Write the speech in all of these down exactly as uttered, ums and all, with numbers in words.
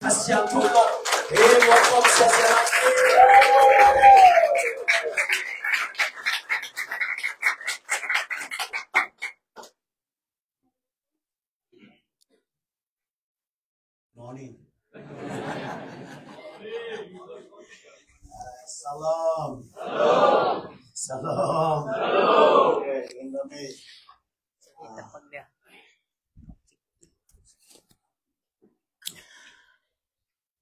A siangtho tawh hi muanpom siasia. Morning. Shalom. Shalom. Shalom. Okay, in the name.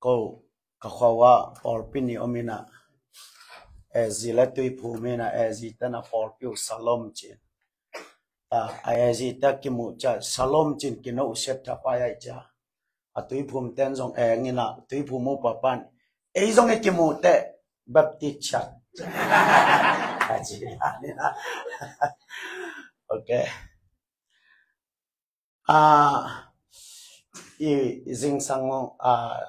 Ko ka khua ah pawlpi ni om inah, eh, zi le tuiphum inah, eh, zi tena pawlpi uh Shalom cin. Ah, a, eh, zi te kimuh ciah Shalom cin kino uh siat thapai ai ciah. A tuiphum ten zong eng inah tuiphum uh papan, ei zong i kimuh teh Baptist ciat. A ci inah. Okay. Ah, i, i zingsang, ah,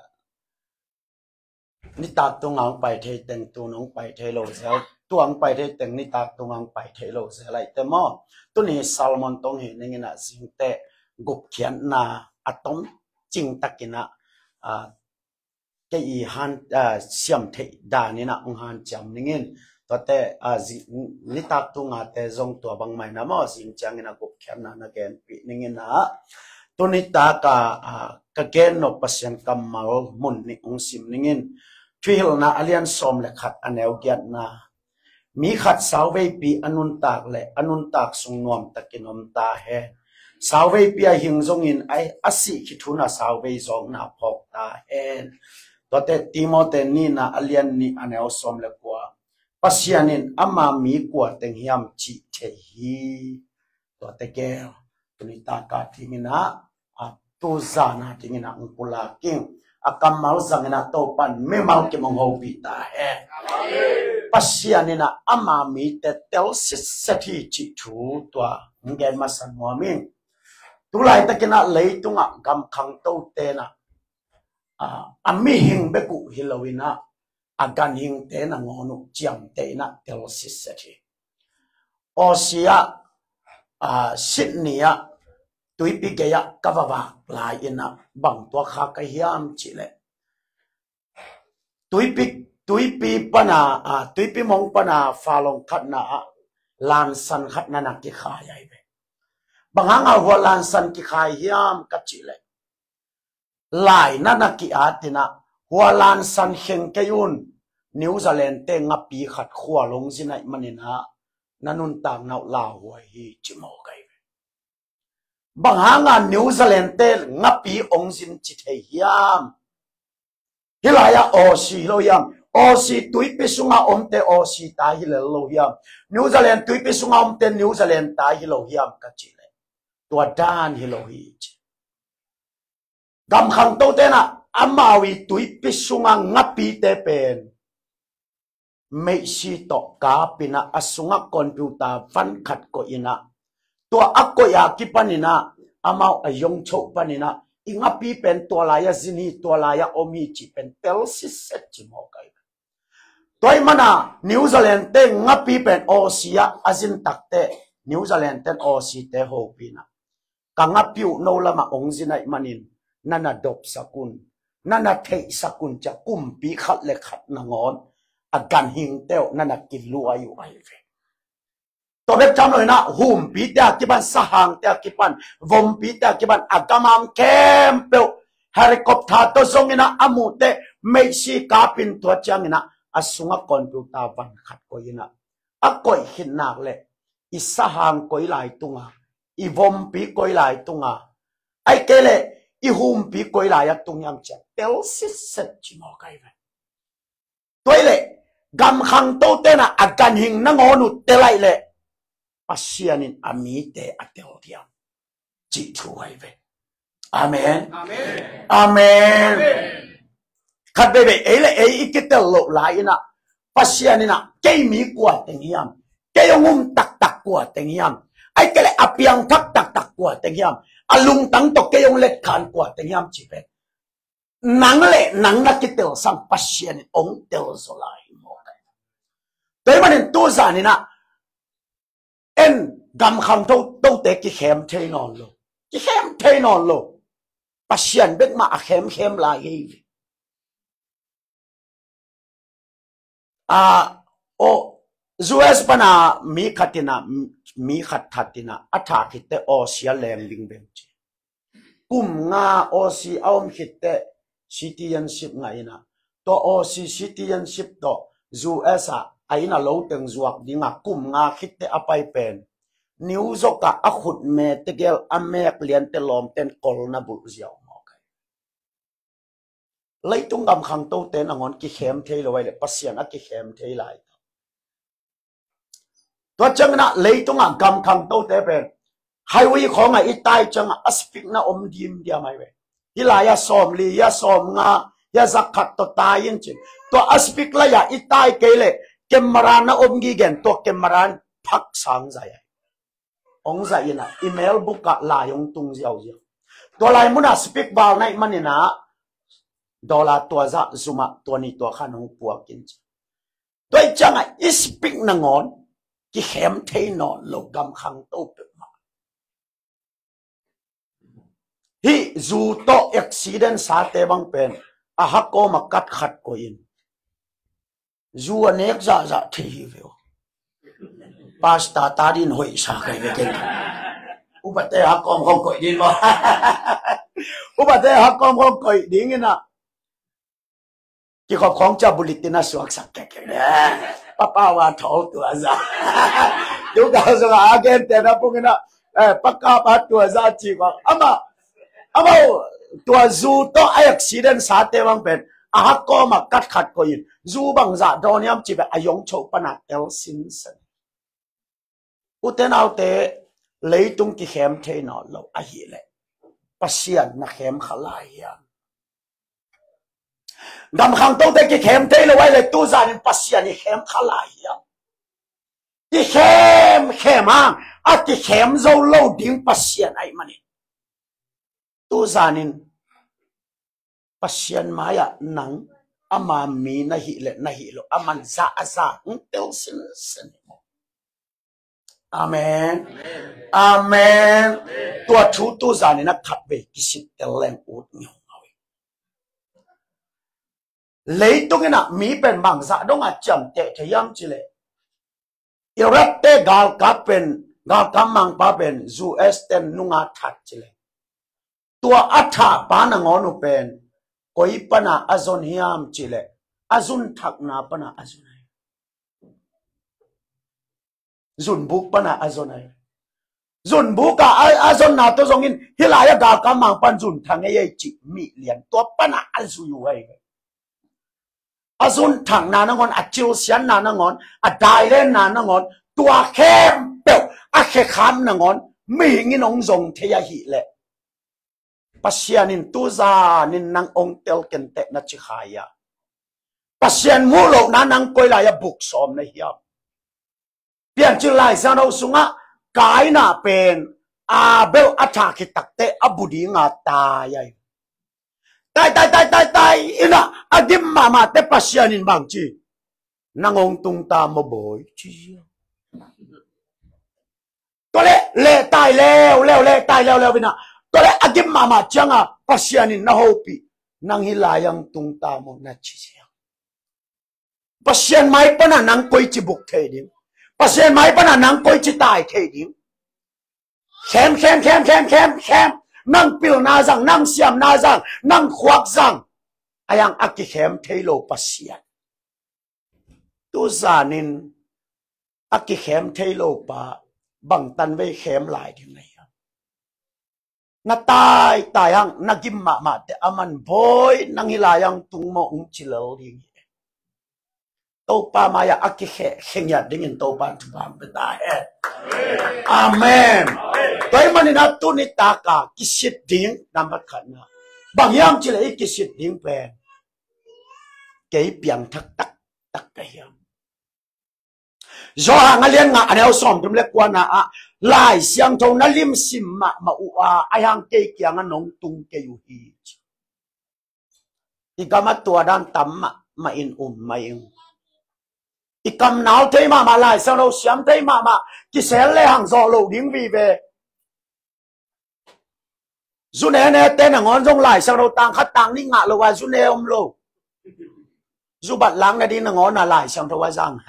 nitak tunga hong pai thei teng tu nong pai thei lo zel, tua hong pai thei teng nitak tunga hong pai thei lo zel ai te maw? Tuni sermon tong hi ning inah zingteh gupkhiatna a tom cing takin ah, ah, kei i han, ah, siam theih dan inah hong hanciam ning in. Tuate, ah, zi-, nitak tunga te zong tua bangmah inah maw, zing ciang inah gupkhiatna na genpih ning inah. Tuni tak a, ah, ka gen nop Pasian kammal mun nih hong sim ning in. Thuhilhna a lian sawm le khat a neu giatna. Mi khat sauveipi a nuntak le a nuntak sung nuamtakin om ta hen. Sauveipi a hing zongin a, a sih khit hun a sauvei zawkna phawk ta hen. Tuate Timoti nihna a lian nih a neu sawm le kua. Pasian in ama mi kua teng hiam cih thei hi. Tuate gel tuni taka ding inah, a, tuzana ding inah hong pulak ing. A kammal zang inah Topan mimal kim hong hopih ta hen. Pasian inah ama mite tel sitset hi cih thu tua hong gen masa nuam ing. Tulaitakin ah leitungah gam khangto tenah, a, a mihing bek uh hi lo inah, a ganhingte nangawn uh ciamteh inah tel sitset hi. Aussie ah, ah, Sydney ah tuipi gei ah ka va vak lai inah bang tuak kha ka hiam cihleh, tuipi, tuipi pana, ah, tuipi mong pana falong khatna ah lansan khatna na kikhai ai ve. Bang hanga hua lansan kikhai hiam ka cihleh, lai na na ki-at inah hua lansan kheng kei un. New Zealand te ngapi khat khua long zin aih maninah na nuntakna uh lauhuai hi ci mawk ai ve. Bang hanga New Zealand te ngapi ong zin ci thei hiam? Hih lai-ah Aussie hi lo hiam? Aussie tuipi sunga omte Aussie ta hi lel lo hiam? New Zealand tuipi sunga omte New Zealand ta hi lo hiam ka cihleh, tua dan hi lo hi ci. Gam khangto tenah amau i tuipi sunga ngapite pen meihsi tawh kap inah a sungah computer van khat koih inah, tua a koih a kipan inah amau a yongchoh pan inah i ngapi pen tua lai-ah zin hi, tua lai-ah om hi cih pen tel sitset ci mawk ai. Tua ih mana New Zealand te ngapi pen Aussie ah a zin takteh New Zealand ten Aussie te hopih inah, ka ngapi uh no lamah ong zin aih manin na na dopsak un, na na theihsak un ci-a kumpi khat le khat nangawn a ganhingte uh na na kiluai uh ai ve. Tua bek tham lo inah humpite a kipan, sahangte a kipan, vompite a kipan a gamam khempeuh helicopter tawh zong inah a muhteh meihsi kapin tua ciang inah a sungah computer van khat koih inah, a koih khit nak leh i sahang koih lai tunga, i vompi koih lai tunga, ahih kei leh i humpi koih lai a tung hiam ci-a tel sitset ci mawk ai ve. Tua ih leh gam khangto tenah a ganhing nangawn uh tel aih leh Pasian in a mite a tel diam cih thu ai ve. Amen. Amen. Amen. Khat veivei ei le ei i kitel loh lai inah Pasian inah kei mi kua teng hiam, kei hong um taktak kua teng hiam, ahih kei leh a piangthak taktak kua teng hiam, a lungtang tawh kei hong letkhan kua teng hiam cih pen nang le nang na kitel sang Pasian in hong tel zaw lai hi mawk ai. Tua ih manin tuzan inah en gam khangto tote kikhem thei nawn lo, kikhem thei nawn lo. Pasian bek mah a khemkhem lai hi. A, o, U S pana mi khat in a, mi khat khat in a, a thah khit teh Aussie a leng ding bek ci. Kum nga Aussie a om khit teh citizenship ngah in a, tua Aussie citizenship tawh U S a, a inn a lo teng zuak ding a, kum nga khit teh a pai pen New York a, a khut me tegel a mek lian teh lawmten kolna bulh ziau mawk hi. Leitung gam khangtote nangawn kikhem thei lo ahih leh Pasian a kikhem thei lai. Tua ciangin a leitung a gam khangtote pen highway khawng a i tai ciang a, a speak na om dimdiam ahi ve. Hih lai a sawmli, hih a sawmnga, hih a zakhat tawh tai in cin. Tua a speak lai a i tai kei leh camera na om gige in, tua camera in phak sang zai ahi. Hong zai in a, i mailbook ah lai hong tung ziauziau. Tua lai mun a speak val na hih manin a, dollar tua zah zum ah tua ni tua khan hong puak in ci. Tua ahih ciang a i speak nangawn kikhem thei nawn lo gam khangto peuhmah. Hih zu tawh accident sate bang pen a hakawm a kat khat koih in zu a nek zahzah thei hi ve uh. Pastor ta din hoih sa kai ve keng. Upate hakawm khawng koih ding maw? Upate hakawm khawng koih ding in a, kikhop khawng ciang bulletin a suaksak kek kek. Papa wa thawl tua zah. Tua kal zong a gente na pung in a, eh, paka pa tua zah ci khawng. Amah, amah, tua zu tawh a accident sate bang pen a hakawm a kat khat koih in zu bangzah dawn hiam ci ve, a yong cho pan a tel sinsen. Ute naute, leitung kikhem thei nawn lo ahih leh Pasian na khem kha lai hiam? Gam khangtote kikhem thei lo ahih leh tuzan in Pasian i khem kha lai hiam? Kikhem khem hang a kikhem zo lo ding Pasian ahih manin tuzan in Pasian mai-ah nang ama mi na hih leh na hih loh a man zah a zah hong tel sinsen. Amen. Amen. Tua thu tuzan in a khatvei kisittel leng ut ngeungau hi. Leitung in a mi pen bangzah dong a ciamteh thei hiam ci leh, Iraq te galkap pen, galkap mangpa pen U S ten nunga that ci leh, tua a thahpa nangawn uh pen koi pana a zon hiam ci leh, a zun thakna pana a zon ahi. Zunbuk pana a zon ahi. Zunbuk a, a, a zonna tawh zongin hih lai a galkap mangpan zun thang ei ei cih mi lian tua pana a zui uh ahi. A zun thakna nangawn, a cilsianna nangawn, a dailenna nangawn, tua khempeuh a khekham nangawn mihing in hong zong thei ahih leh Pasian in tuzan in nang hong tel kenteh na ci kha hia? Pasian muh lohna nang koi lai a buk sawm na hiam? Piancil Lai Siangtho sungah Kaina pen Abel a thah khit takteh a bu dinga tai ahi. Tai, tai, tai, tai, tai in a, a gim mahmah teh Pasian in bang ci? Nang hong tung ta maw bawi ci. Tua leh leh tai leuleu, leh tai leuleu in a, tua leh a gim mahmah ciang a Pasian in na hopih, nang hih lai ah hong tung ta maw na ci ziau. Pasian mai pana nang koici buk thei ding? Pasian mai pana nang koici tai thei ding? Khem, khem, khem, khem, khem, khem. Nang pilna zang, nang siamna zang, nang khuak zang. Ahi hang a kikhem thei lo Pasian. Tuzan in a kikhem thei lo pa bangtan vei khem lai ding na hiam? Na tai tai hang, na gim mahmah teh a man bawi, nang hih lai ah hong tung maw hong ci lel ding hi. Topa mai-ah a kikheh khe ngiat dingin Topa in thupha hong pia ta hen. Amen. Tua ahih manin a tuni tak a kisit ding nambat khatna bang hiam cih leh i kisit ding pen kei piangthak taktak ka hiam? Johan a lian nga a neu sawmthum le kuana ah Lai Siangtho na limsim mahmah uh a, ahi hang kei kiangah nong tung kei uh hi. I gamah tua dan tam mahmah in um mah ing. I kamnau thei mahmah, Lai Siangtho siam thei mahmah kisel lehang zawh loh ding vive. Zu nene te nangawn zong Lai Siangtho tang khat tang nih ngah lo a zu ne om lo. Zubat lang na ding nangawn a Lai Siangtho a zang.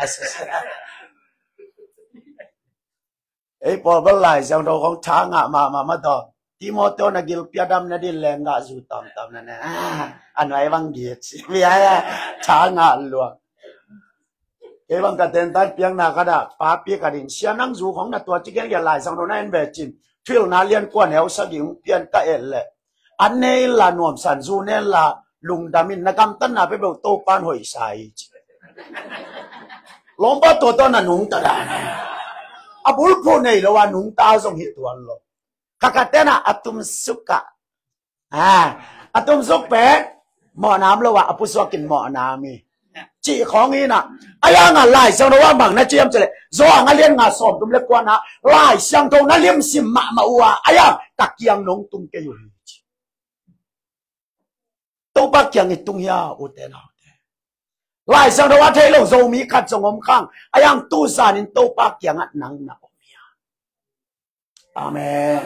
Ei pawl bel Lai Siangtho khong tha ngah mahmah mah tawh. Timoteo na gilpi a dam na ding leng gah zu tamtam na ne. Ah, a nuai bang git. Bia ya, tha ngah luang. Kei bang ka tentan piakna khat ah, papi khat in, "Sia, nang zu khong na tua ci gen kia Lai Siangtho na en ve cin. Thuhilhna lian kua neu sagih hong pian ka et leh, an ne inla nuamsa in, zu ne inla lungdam in, na gamtatna peuhpeuh Topa'n hoihsa hi," ci. Lawmpa tua tawh na nungta dan. A bulphuh nei lo a nungta zong hi tuan lo. Kha khat ten ah a tum suk ah. Ah, a tum suk pen mawhnam lo ah, a pusuak in mawhnam hi. Cih khawng hi na. A yang a Lai Siangtho ah bang na ci hiam cih leh, Johan a lian nga sawm thum le kua na, Lai Siangtho na limsim mahmah uh a, a yang ka kiang nong tung kei uh hi, ci. Topa kiang i tung hia, ute naute? Lai Siangtho a thei lo Zomi khat zong om khang, a yang tu zan in Topa kiangah nang na om hia? Amen.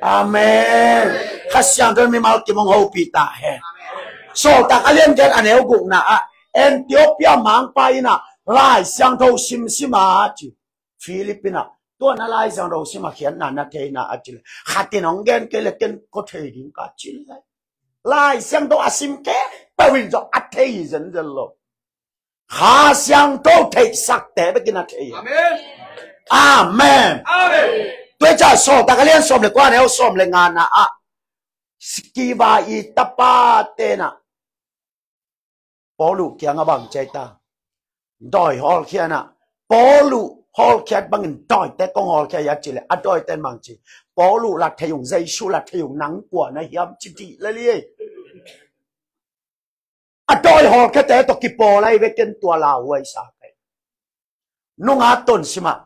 Amen. Kha Siangtho in mimal kim hong hopih ta hen. Sawltak a lian giat a neu gukna ah, Antioch mangpa in ah Lai Siangtho simsim a ci. Philip in ah, tua na Lai Siangtho sim a khiatna na thei na, a ci leh, khat in hong gen kei leh ken kua thei ding ka ci leh, Lai Siangtho a sim khempeuh in zong a thei hi zenzen lo. Kha Siangtho theihsakte bekin a thei hi. Amen. Amen. Amen. Tua ciang Sawltak a lian sawm le kua, a neu sawm le ngana ah, Skeva i tapate in ah Paulu kiangah bang ci hiam? Dawi hawlkhia in ah, Paulu hawlkhiat bangin dawite kong hawlkhia hia ci leh, a dawite in bang ci? Paulu la thei ung, Jesu la thei ung, nang kua na hiam, ci dih lel hi. A dawi hawlkhiate tawh kipawl ahi ve, ken tua lauhuai sa kei. Nunga Tonsim ah,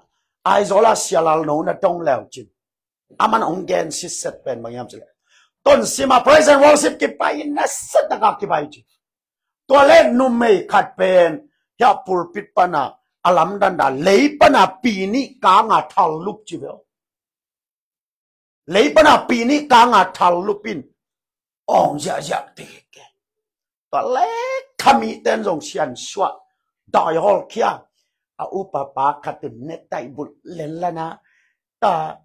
Aizawl a Sia Lalno na dong leu cin, aman hong gen sitset pen bang hiam cih leh, Tonsim ah praise and worship kipai in, nasia takin kipai cin. Tua leh numei khat pen hia pulpit pan a, a lamdang dan, lei pan a pi nih kang a thal lup ci ve aw. Lei pan a pi nih kang a thal lup in awng ziahziah te kei. Tua leh kha mite in zong siansuah, dawi hawlkhia. A upapa khat in necktie bulh lenlan a, ta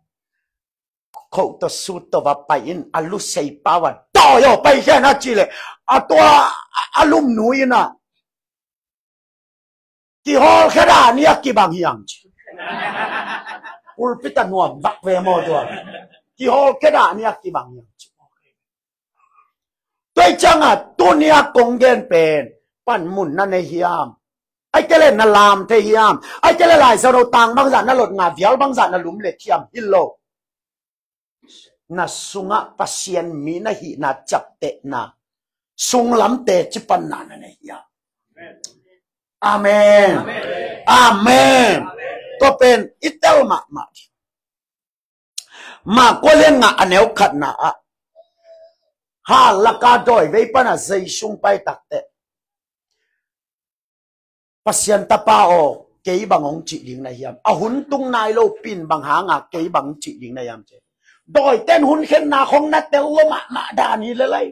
coat tawh suit tawh va pai in, a lusei pau ah, "Dawi aw, paikhia in," a ci leh, a tua a, a lumnu in ah, "Kihawlkhia dan hi a kibang hi hang," ci. Pulpit ah nuam vak ve maw tua. "Kihawlkhia dan hi a kibang hi hang," ci. Tua hi ciangah tuni a kong gen pen panmun na nei hiam? Ahih kei leh na lam thei hiam? Ahih kei leh Lai Siangtho tang bangzah na lot, nga vial bangzah na lum leh hiam? Hi lo. Na sungah Pasian mi na hihna ciaptehna, sunglamteh cipanna na nei hiam? Amen. Amen. Tua pen i tel mahmah ding. Marka lian nga a neu khatna ah, hallak a dawivei pan a Jesu hong pai takteh, "Pasian Tapa aw, kei bang hong cih ding na hiam? A hun tung nai lopi in bang hanga kei bang hong cih ding na hiam?" ci. Dawite in hun khenna khong na tel lo mahmah dan hi lel lai.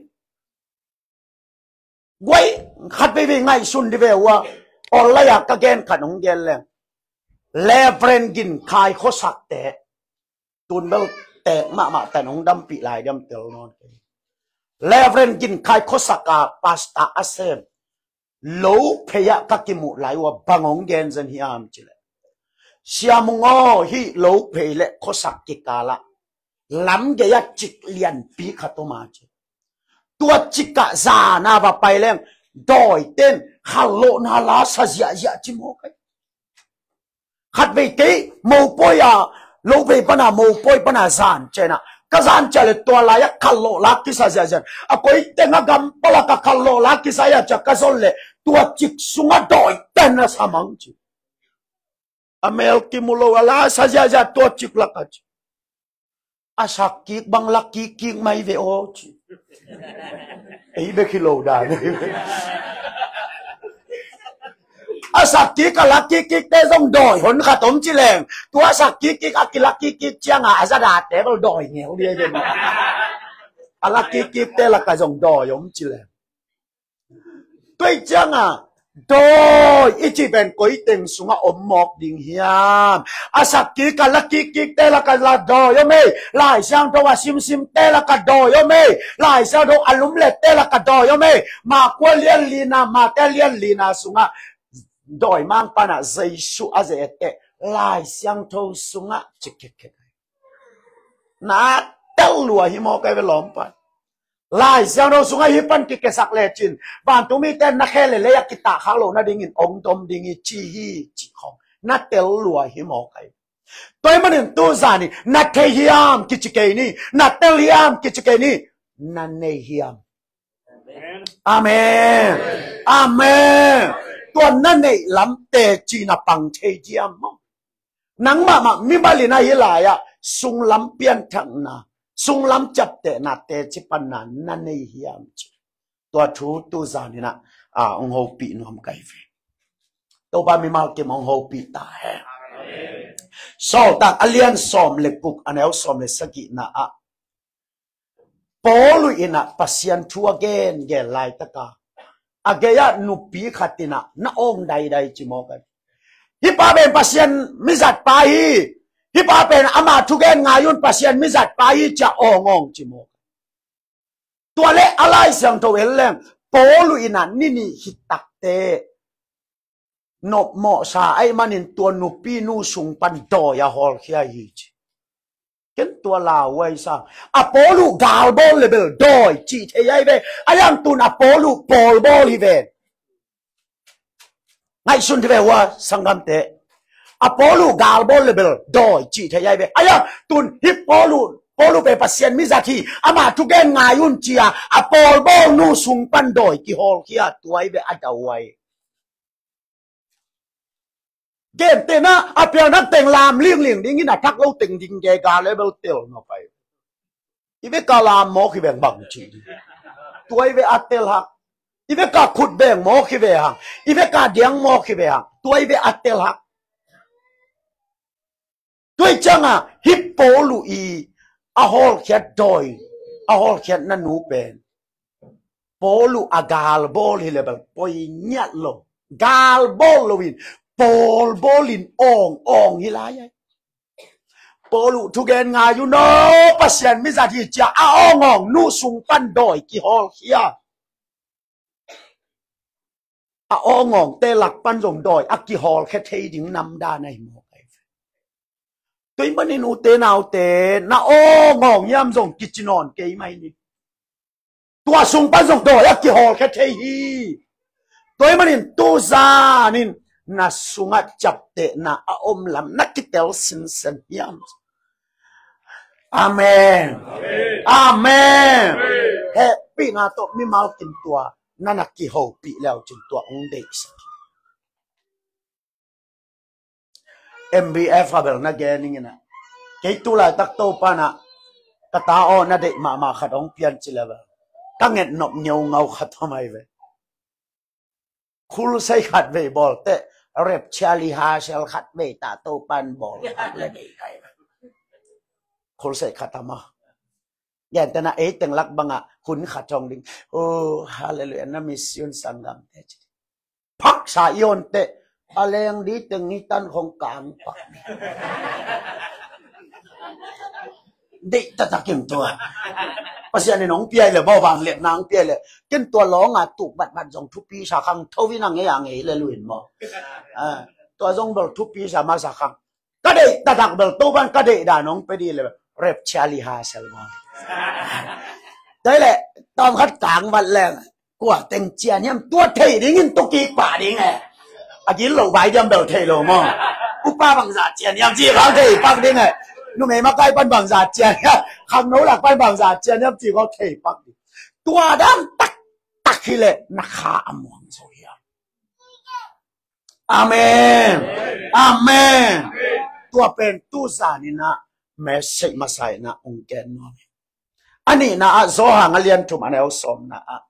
Guai, khat veivei ngaihsun dih ve ua. Online ah ka gen khat hong gen leng, Reverend Gin Khai khuasakte, tun bel teek mahmah tan, hong dampih lai diam tel nawn kei. Reverend Gin Khai khuasak a pastor a sem, Lophei ah ka kimuh lai ua bang hong gen zen hiam cih leh, "Sia Mung aw, hih Lophei le khuasak kikal ah lam gei ah cik lianpi khat om a," ci. "Tua cik ah zan a va pai leng, dawite in khanlawhna la sa ziahziah," ci maw kei. Khatvei kei mopawi a, Lophei pan a, mopawi pan a zan ciang a, ka zan ciang leh tua lai ah khanlawh la kisa ziahziah. A koi teng a gam palak ah khanlawh la kisa a, ciang ka zon leh tua cik sungah dawite in a sa mang, ci. "A mel kimu lo a la sa ziahziah tua cik lak ah," ci. "A sak kik bang lak kikkik mai ve aw," ci. Ei bek hi lo dan. A sak kik a lak kikkikte zong dawi hon khat om ci leng, tua a sak kikkik a kilak kikkik ciang a, a zadate bel dawi ngeu dih ve. A lak kikkikte lak ah zong dawi om ci leng. Tua hi ciang a, Dawi i cih pen koi teng sungah om mawk ding hiam? A sak kik a la kik kik te lakah la dawi om ei. Lai Siangtho a simsim te lakah dawi om ei. Lai Siangtho a lumlet te lakah dawi om ei. Marka lian lina, Mate lian lina sungah dawi mangpanah Jesu a ze ette Lai Siangtho sungah ci kik kik. Na tel lua hi mawk ei ve lawmpan. Lai Siangtho sungah hih pan kikesak lecin, vantungmite na khe le lei a kitahkhak loh nadingin ong dom ding hi ci hi cih khong na tel lua hi mawk ei. Tua ahih manin tu zan in na thei hiam kici kei ni, na tel hiam kici kei ni, na nei hiam? Amen. Amen. Tua na neih lam teci na pang thei diam maw? Nangmah mah mimal in ahi lai-ah sunglam pianthakna, sunglam ciaptehna teci panna na nei hiam ci. Tua thu tu zan in ah, ah, hong hopih nuam ka hi ve. Topa mimal kim hong hopih ta hen. Sawltak a lian sawm le guk, a neu sawm le sagihna ah Paulu in ah Pasian thu a gen gen laitaka a gei-ah nupi khat in ah na awng daidai ci mawk ei. Hih pa pen Pasian mizat pa hi. Hih pa pen ama thugen ngai un, Pasian mizat pa hi ci-a awng awng ci mawk ei. Tua le a Lai Siangtho en leng Paulu in ah ni nih hi takte nopmawhsa ahih manin tua nupi nu sung pan dawi a hawlkhia hi ci. Ken tua lauhuai sa. A Paulu galbawl le bel dawi cih thei ahi ve. A hiang tun a Paulu pawlbawl hi ve. Ngaihsun thei ve hua sanggamte. A Paulu galbawl le bel dawi cih thei ahi ve. A hiang tun hih Paulu, Paulu pen Pasian mizat hi. Ama thugen ngai un ci-a a pawlbawl nu sung pan dawi kihawlkhia tua ahi ve a dauhuai. Gentehna a piang nak teng lam lingling dingin a thak lo teng ding gega le bel tel nop ei. I vek a lam mawk hi veng bang ci ding. Tua i ve a tel hak. I vek a khut veng mawk hi ve hang. I vek a diang mawk hi ve hang. Tua i ve a tel hak. Tua i ciangah hih Paulu i a hawlkhiat dawi, a hawlkhiat na nu pen Paulu a galbawl hi le bel poi ngiat lo. Galbawl loin pawlbawl in awng awng hi lai ei. Paulu thugen ngai un aw, Pasian mizat hi ci-a a awng awng nu sung pan dawi kihawlkhia. A awng awngte lak pan zong dawi a kihawlkhia thei ding namdan ahi mawk ei. Tua ahih manin ute naute, na awng awng hiam zong kici nawn kei mai ni. Tua sung pan zong dawi a kihawlkhia thei hi. Tua ahih manin tu zan in na sungah ciaptehna a om lam na kitel sinsen hiam? Amen. Amen. Amen. Hehpihna tawh mimal kim tua na na kihopih le uh cin tua hong deihsak. M B F a bel na gen ing in ah. Kei tu laitak Topa in ah ka ta aw na deih mahmah khat hong pian ci le bel ka nget nop ngeungau khat om ahi ve. Khulsei khat vei bawl teh, rapture rehearsal khat vei ta Topa in bawl khat le vei kai. Khulsei khat a maw? Gentehna ei teng lak bangah hun khat hong ding. Oh, hallelujah, na mission sanggamte ci. Phaksa i on teh a leng di teng i tan khong kang pak. Deih taktak in tua Pasian in hong piai le, baw vangliatna hong piai le, ken tua lawnga tuk batbat zong thupi sa khang, tho in a ngei a ngei le luin maw? Ah, tua zong bel thupi sa masa khang. Ka deih taktak bel Topa in ka deih dan hong pia dih le, rapture rehearsal maw? Tua hi le tawm khat kang vat leng kua teng cian hiam tua thei dingin tua kik pah ding e. A gil lo bai diam bel thei lo maw? Upa bangzah cian hiam ci khang thei pak ding e. Numei makai pan bangzah cian hiam, khangno lak pan bangzah cian hiam ci khang thei pak ding. Tua dan taktak hi le na kha a muang zo hiam? Amen. Amen. Tua pen tu zan in ah message masa in ah hong gen nuam hi. A nihna ah Johan a lian thum a neu sawmna ah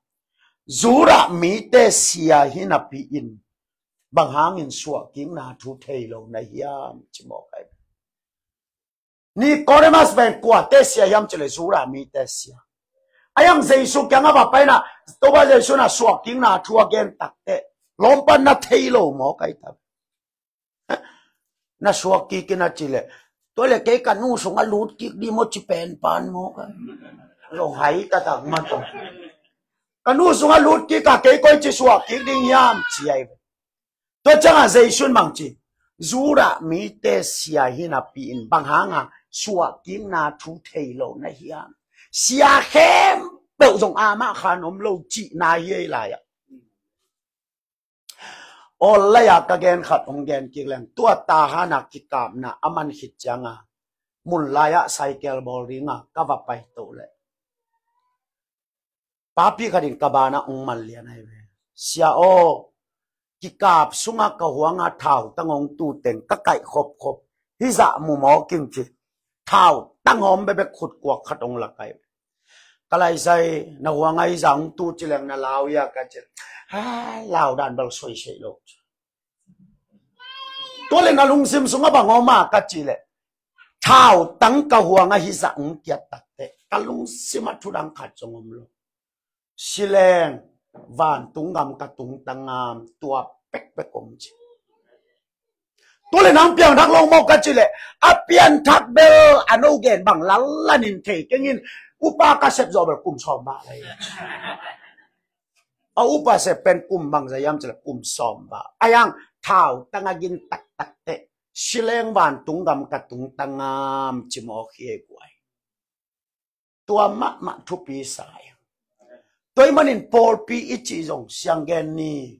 Judah mite sia hi napi in bang hangin suahkikna thu thei lo na hiam ci mawk ahi. Nikodemus pen kuate sia hiam ci le Judah mite sia. A hiang Jesu kiangah va pai in ah Topa Jesu in ah suahkikna thu a gen tak teh Lawmpa na thei lo maw kai ta. Na suak kik in a ci leh, tua leh kei ka nu sungah lut kik ding maw ci pen pan maw kai. Zong hai ka tak ma tong. Ka nu sungah lut kik a kei koi ci suak kik ding hiam ci ai. Tua ciangah Jesu'n bang ci, Judah mite sia hi napi in bang hanga suah kikna thu thei lo na hiam? Sia khempeuh zong amah khan om lo cihna hi ei lai-ah. Awl lai-ah ka gen khat hong gen kik leng, tua Tahan-a kikapna a man khit cianga mun lai-ah cycle bawl dinga ka va pai toh leh papi khat in ka banah hong man lian ahi ve. Sia aw, kikap sungah ka huanga thau tang hong tu teng ka kaih khopkhop. Hizah mu maw king ci. Thau tang hawm bekbek khut kuak khat hong la kaih. Ka laisai na huanga hizah hong tu ci leng na lau hia ka ci. Ha, lau dan bel soisei lo. Tua leh na lungsim sungah bang om a ka ci leh, thau tang ka huanga hizah hong kiat takteh ka lungsim ah thudang khat zong om lo. Sileng, vantung gam ka tungta ngam, tua pekpek om ci. Tua leh nang piangthak lo maw ka ci leh, a pianthak bel a no gen bang lallan in thei keng in, upa ka sep zawh bel kum sawm bah lai. A upa sep pen kum bang zah hiam ci leh kum sawm bah. A yang thau tang a gin taktak teh, sileng vantung gam ka tungta ngam ci mawk hi ei guai. Tua mahmah thupi sa ing. Tua ahih manin pawlpi i cih zong sianggen ni,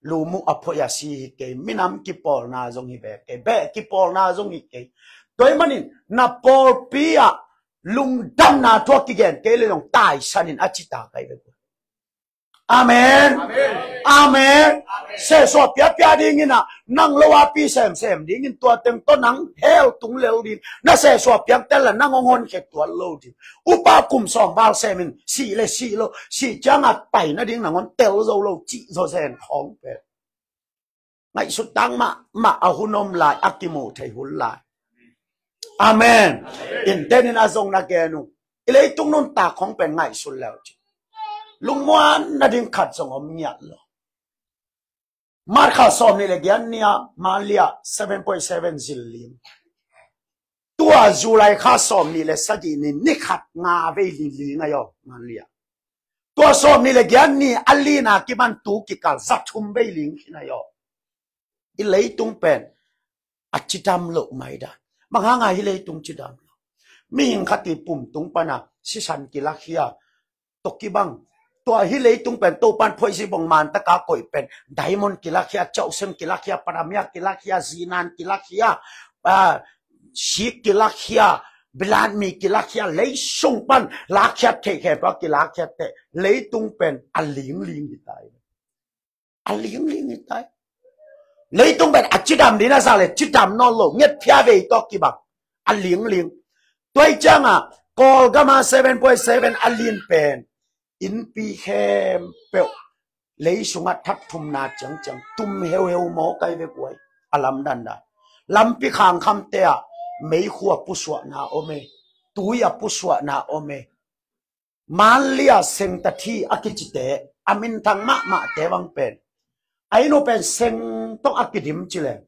lum uh a phoih a si hi kei, minam kipawlna zong hi beh kei, beh kipawlna zong hi kei. Tua ahih manin na pawlpi ah lungdamna thu a kigen kei leh zong taisan in a ci ta kai ve. Amen. Amen. Amen. Amen. Sehsuah piapia dingin ah, nang lo a pi semsem dingin tua teng tawh nang hell tung lel ding. Na sehsuah piang tel la nang hong honkhia tuan lo ding. Upa kum sawm val sem in, sih le sih lo, sih ciang a pai nading nang hong tel zo lo, cih zaw zen khawng pen. Ngaihsut tang mahmah a hun om lai, a kimu thei hun lai. Amen. Amen. Inntenin a zong na gen uh. I leitung nuntak khong pen ngaihsut leu ci. Lungmuan nading khat zong om ngiat lo. Marka sawm nih le giat ni-a Malia seven point seven zil ling. Tua July kha sawm nih le sagih ni, ni khat nga vei li ling ahi aw, Malia. Tua sawm nih le giat ni a lina kiman tu kikal za thum vei ling khin ahi aw. I leitung pen a cidam loh mai dan. Bang hanga hi leitung cidam lo? Mihing khat i pum tung pana sisan kilakhia, tawh kibang. Tua hi leitung pen Topan phoihsi bong man taka koih pen diamond kilakhia, cauhsem kilakhia, paramia kilakhia, zinan kilakhia, ah, sik kilakhia, bilatmi kilakhia, leisung pan lakhia thei khempeuh a kilakhia teh, leitung pen a lingling hi tai. A lingling hi tai. Leitung pen a cidam ding a sa le cidam nawn lo, ngetphia vei tawh kibang. A lingling. Tua hi cianga Kawlgama seven point seven a lin pen innpi khempeuh leisungah that thumna ciangciang tum heuheu maw kai ve guai. A lamdang dan. Lampi khangkhamte ah meikhu a pusuahna om e. Tui a pusuahna om e. Manlia sengtathi a kicite, a minthang mahmahte bang pen, a inn uh pen seng tawh a kidim ci leng,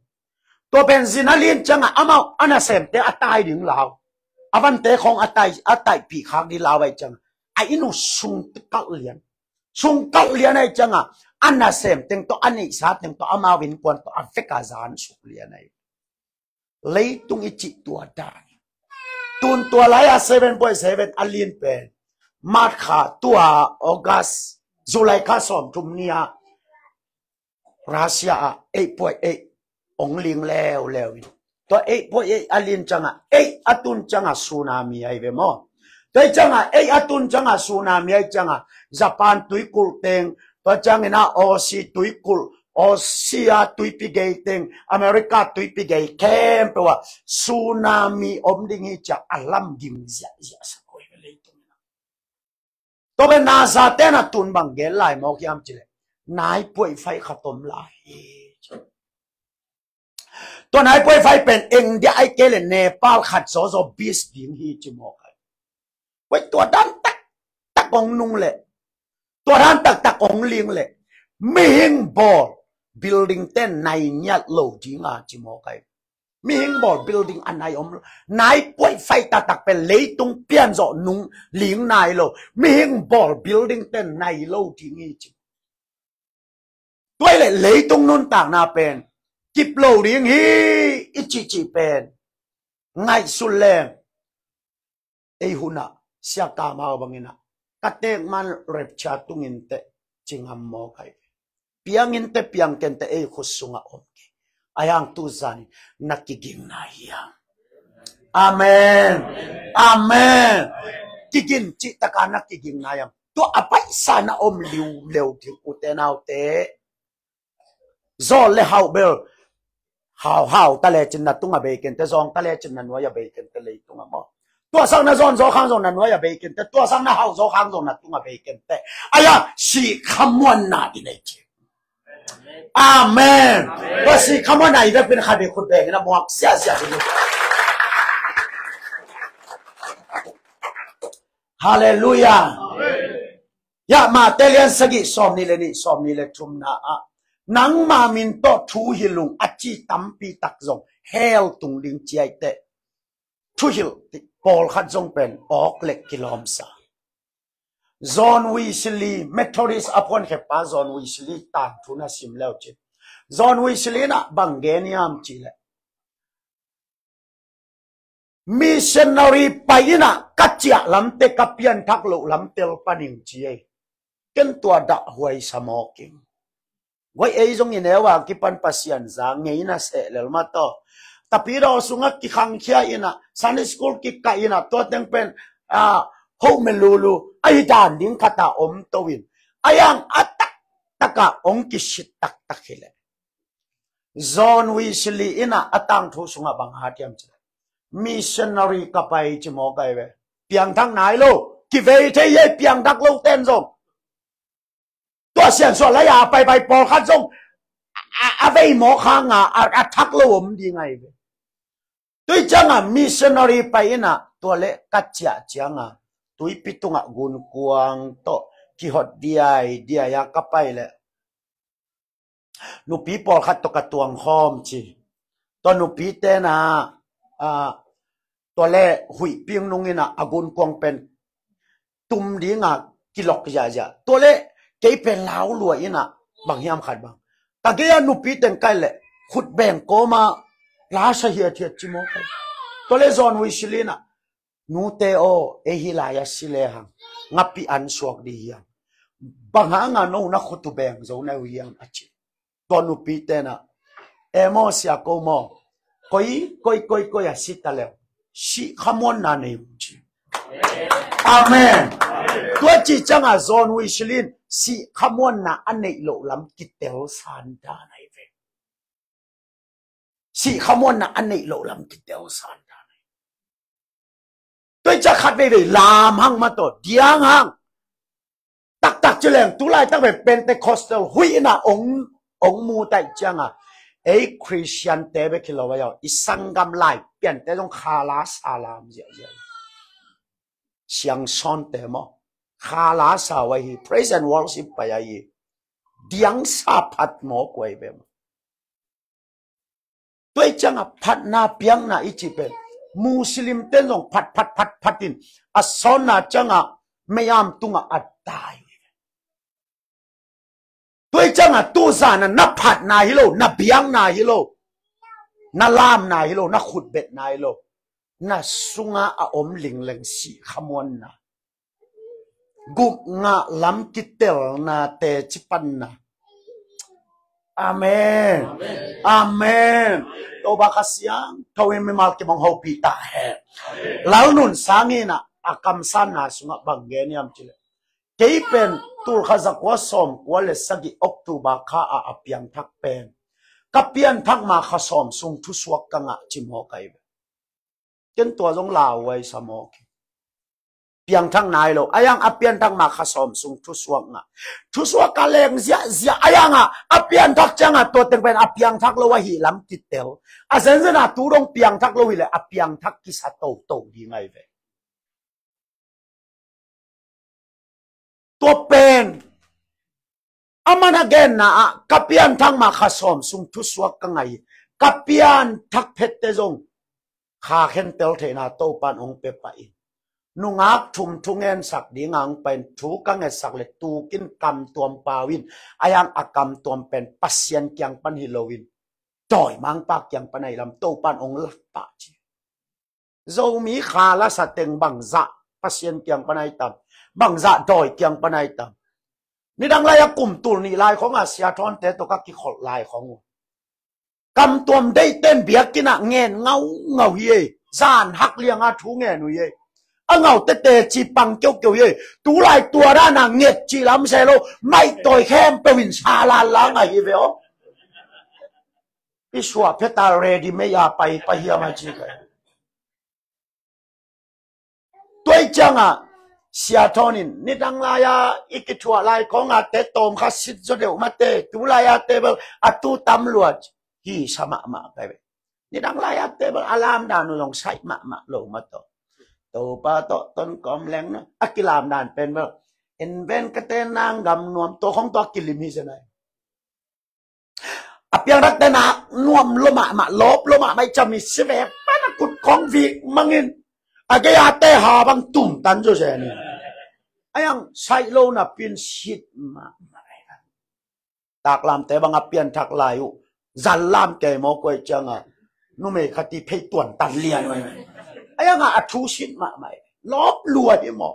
tua pen zin a lin cianga amau a nasemte a tai ding lau, a vante khawng a tai, a taihpih khak ding lau ahi cianga, a inn uh sung kalh lian. Sung kalh lian ahi cianga a nasem teng tawh, a neihsa teng tawh, amau innkuan tawh a vek a zan suk lian ahi. Leitung i cih tua dan. Tun tua lai-a seven point seven a lin pen March kha, tua August, July kha sawmthum ni-a Russia ah eight point eight ong ling leuleu in. Tua eight point eight a lin cianga, eight a tun cianga tsunami ahi ve maw? Tua hi cianga eight a tun cianga tsunami ahi cianga Japan tuikulh teng, tua ciangin a Aussie tuikulh, Australia tuipi gei teng, America tuipi gei khempeuh ah tsunami om ding hi ci-a a lamging ziahziah sa koi ve leitung. Tua pen NASA te na tun bang gen lai mawk hiam ci leh, nine point five khat om lai hi. Tua nine point five pen India ahi kei leh Nepal khat zawzaw bis ding hi ci mawk ahi. Wei, tua dan taktak ong nung leh, tua dan taktak ong ling leh, mihing bawl, building ten nai ngiat lo dinga ci mawk ai. Mihing bawl building a nai om lo. Nai puai fai taktak pen leitung pian zawh nung ling nai lo. Mihing bawl building ten nai lo ding hi ci. Tua hi leh leitung nuntakna pen kip lo ding hi i cihcih pen ngaihsun leng ei hunah Sia Kamau banginah ka teek man rapture tungin teh ci ngam mawk ai. Piangin teh piang ken teh ei khut sungah om kei. Ahi hang tu zanin na kiging nai hiam? Amen. Amen. Kigin cihtaka na kiging nai hiam? Tua a paisa na om liuleu ding ute naute. Zawl le hau bel hau hau ta lecin na tunga bei kente, zawng ta lecin na nuai a bei kente leitunga maw. Tua sang na zawn zaw khang zong na nuai a bei kente, tua sang na hau zaw khang zong na tunga bei kente. Aya, sih khamuanna i nei ci. Amen. Tua sih khamuanna i vekpin khat bei khut bengin a muak ziahziah ding. Halleluiah. Ya, Mate lian sagih sawm nih le nih, sawm nih le thumna ah, nangma min tawh thu hilh ung a ci tampi tak zong hell tung ding ci ai teh. Thuhilh pawlkhat zong pen awk le kilawmsa. John Wesley, Methodist a phuankheppa John Wesley tangthu na sim leu cin, John Wesley inah bang gen hiam cih leh, missionary pai inah ka ciah lamte ka pianthak loh lamtel paning ci ei. Ken tua dahhuai sa mawk ing. Guai ei zong i neu a kipan Pasian za ngei na seh lel mah tawh. Tapidaw sungah kikhangkhia inah, Sunday school kikah inah, tua teng pen, ah, hoh melulu, ahi dan ding khat a om to in. Ayang a taktakah ong kisit taktak hileh. John Wesley inah a tangthu sungah bang hat hiam cih leh, missionary ka pai ci mawk ai ve. Piangthak nai lo, kivei thei ei piangthak lo ten zong. Tua siansuah lai a paipai pawlkhat zong a, a vei mawk hanga a, a thak lo om ding ai ve. Tua cianga missionary pai inah tua le ka ciah cianga tuipi tungah gunkuang tawh kihot diai diai a ka pai leh nupi pawlkhat tawh ka tuangkhawm ci. Tua nupi tena, ah, tua le huihping nung inah a gunkuang pen tum dinga kilok ziahziah. Tua le kei pen lau lua inah bang hiam khat bang. Ka gei a nupi teng kai le khut beng kawma la sa hiathiat ci mawk ai. Tua le John Wesley inah, nute aw, ei hi lai a si lehang ngapi an suak di hiam? Bang hanga no na khut uh beng zo na uh hiam a ci. Tua nupi tena, e maw sia ko maw, koi koi koi koi a si ta leu sih khamuanna nei uh ci. Amen. Tua ci cianga John Wesley in sih khamuanna a neih loh lam kitel sandan ai ve. Sih khamuanna a neih loh lam kitel sandan ai. Tua i ciah khat veivei lam hang mah tawh diang hang. Taktak ci leng tulaitak ve Pentecostal huih inah ong, ong mu taih cianga ei Christian te bek hi lo ai aw, i sanggam Lai Piante zong khala sa lam ziahziah. Siangsawnte maw, khala sa uh ahi, praise and worship pai ahi. Diangsa phat mawk uh ai ve maw. Tua i cianga phatna piakna i cih pen Muslim ten zong phat phat phat phat in a sawnna cianga meiam tungah a dai uh. Tua i cianga tuzana na phatna hi lo, na biakna hi lo, na lamna hi lo, na khutbetna hi lo, na sunga a om lingleng sih khamuanna, gupngah lam kitelna teci panna. Amen. Amen. Topa Kha Siangtho in mimal kimong hopih ta hen. Lalnun Sang in a kamsanna sungah bang gen hiam cih leh, kei pen tulkhat zakua sawmkua le sagih October kha a a piangthak pen, ka pianthak ma kha sawm sung thusuak ka ngah ci mawk ai ve. Ken tua zong lauhuai sa mawk hi. Piangthak nai lo, a yang a pianthak ma kha sawm sung thusuak ngah. Thusuak ka leng ziahziah a yang a, a pianthak ciang a tua teng pen a piangthak lo ahi lam kitel. A zenzen a tu dong piangthak lo hileh a piangthak kisa toto ding ai ve. Tua pen Aman a genna ah ka pianthak mah kha sawm sung thusuak ka ngah hi. Ka pianthak phette zong kha khentel theihna Topan hong pia pah in, nungak thum thu ngensak ding a hong pah in, thu ka ngetsak le tukin kamtuam pau in, a hiang a kamtuam pen Pasian kiang pan hi loin dawimangpa kiang pan ahi lam Topan hong lak pah ci. Zomi kha la sa teng bangzah Pasian kiang pan ahi tam, bangzah dawi kiang pan ahi tam. Nidang lai a kum tul nih lai khong a Sia Thawnte tawh ka kikholh lai khong uh, kamtuam deihten biakinn ah ngen ngaungau hi ei. Zan hak liang a thu ngen uh hi ei. A ngau tete ci pang keukeu hi ei. Tulai tua dan a nget ci lam se lo, maih tawi khempeuh in sa lan la ngai hi ve aw. I suah phet a ready made a pai pah hiam a ci kai. Tua ahih ciangah Sia Thawn in nidang lai-a i kithuah lai khong a te tawm kha sit zaw deuh mate, tu lai-a te bel a tu tam lua hi sa mahmah kai ve. Nidang lai-a te bel a lamdan uh zong saih mahmah lo mah tawh, Topa tawh ton kawm leng na a kilamdan pen bel en ven ka te nang gam nuam tawh khong tawh a kilim hi zen ai. A piangthakte nak nuam lua mahmah, lawp lua mahmah, i cam i si ve pan a kut khong vik mangin a gei a te ha bang tum tan zaw zen in. A hiang saih lo napi in sit mahmah. Taklamte bang a pianthak lai uh zan lam kei maw, kuai ciangah numei khat i phei tuan tan lian uh. A hiang a thu sit mahmah, lawp lua hi maw.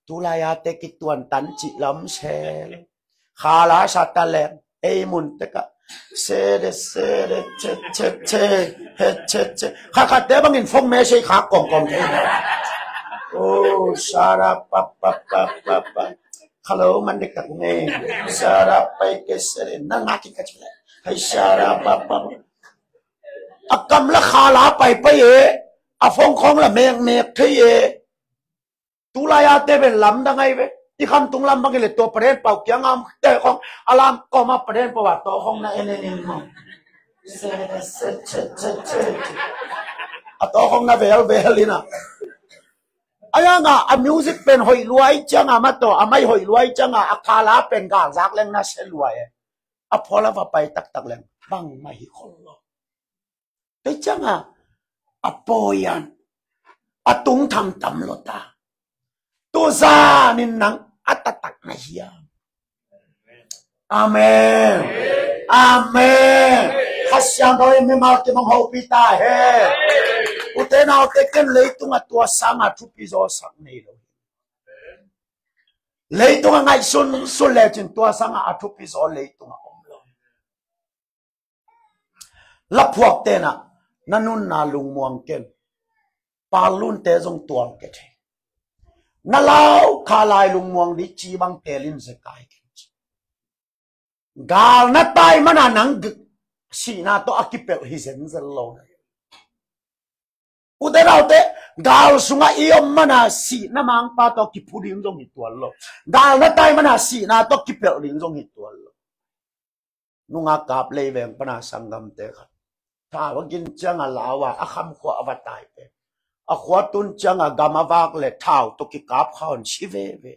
Tulai a te kituan tan cih lam sel. Kha la sa ta leng ei mun tekah sede sede che che che he che che. Kha kha te bangin phone message kha kong kong thei. Oh, sara pa pa pa pa pa. Hello, man dekah ne. Sara pai ke sede na nga ki ka chile. Hai sara pa pa. A kam la kha la pai pai e. A phone khong la mek mek thei e. Tulai a te pen lamdang ahi ve. I khamtung lam bangin le tua paden pau kiang am te khong a lam kawm a paden pau a tawh khong na en en in maw. A tawh khong na vel vel in a. A hiang a a music pen hoih lua ahih ciangah mah tawh a mai hoih lua ahih ciangah a kha la pen galzak leng na se lua e. A phawl a va pai taktak leng bangmah hi khol lo. Tua ciangah a pawi an a tung thamtam lo ta. Tuzan in nang a taktak na hiam? Amen. Amen. Kha Siangtho in mimal kim hong hopih ta hen. Ute naute, ken leitungah tua sangah thupi zawsak nei lo. Leitungah ngaihsun sun lecin tua sangah a thupi zaw leitungah om lo. Laphuak tenah na nunna lungmuang ken. Pallunte zong tuang ke thei. Na lau kha lai lungmuang dih ci bang telin zekai ken ci. Gal na tai mana nang g-, sihna tawh a kipelh hi zenzen lo. Ute naute, gal sungah i om mana sihna mangpa tawh kiphu ding zong hi tuan lo. Gal na tai mana sihna tawh kipelh ding zong hi tuan lo. Nungak kap leiveng pana sanggamte khat thau a gin ciangah lau a a kham khua a va tai pen, a khua tun ciangah gam a vak le thau tawh kikap kha hon si veve.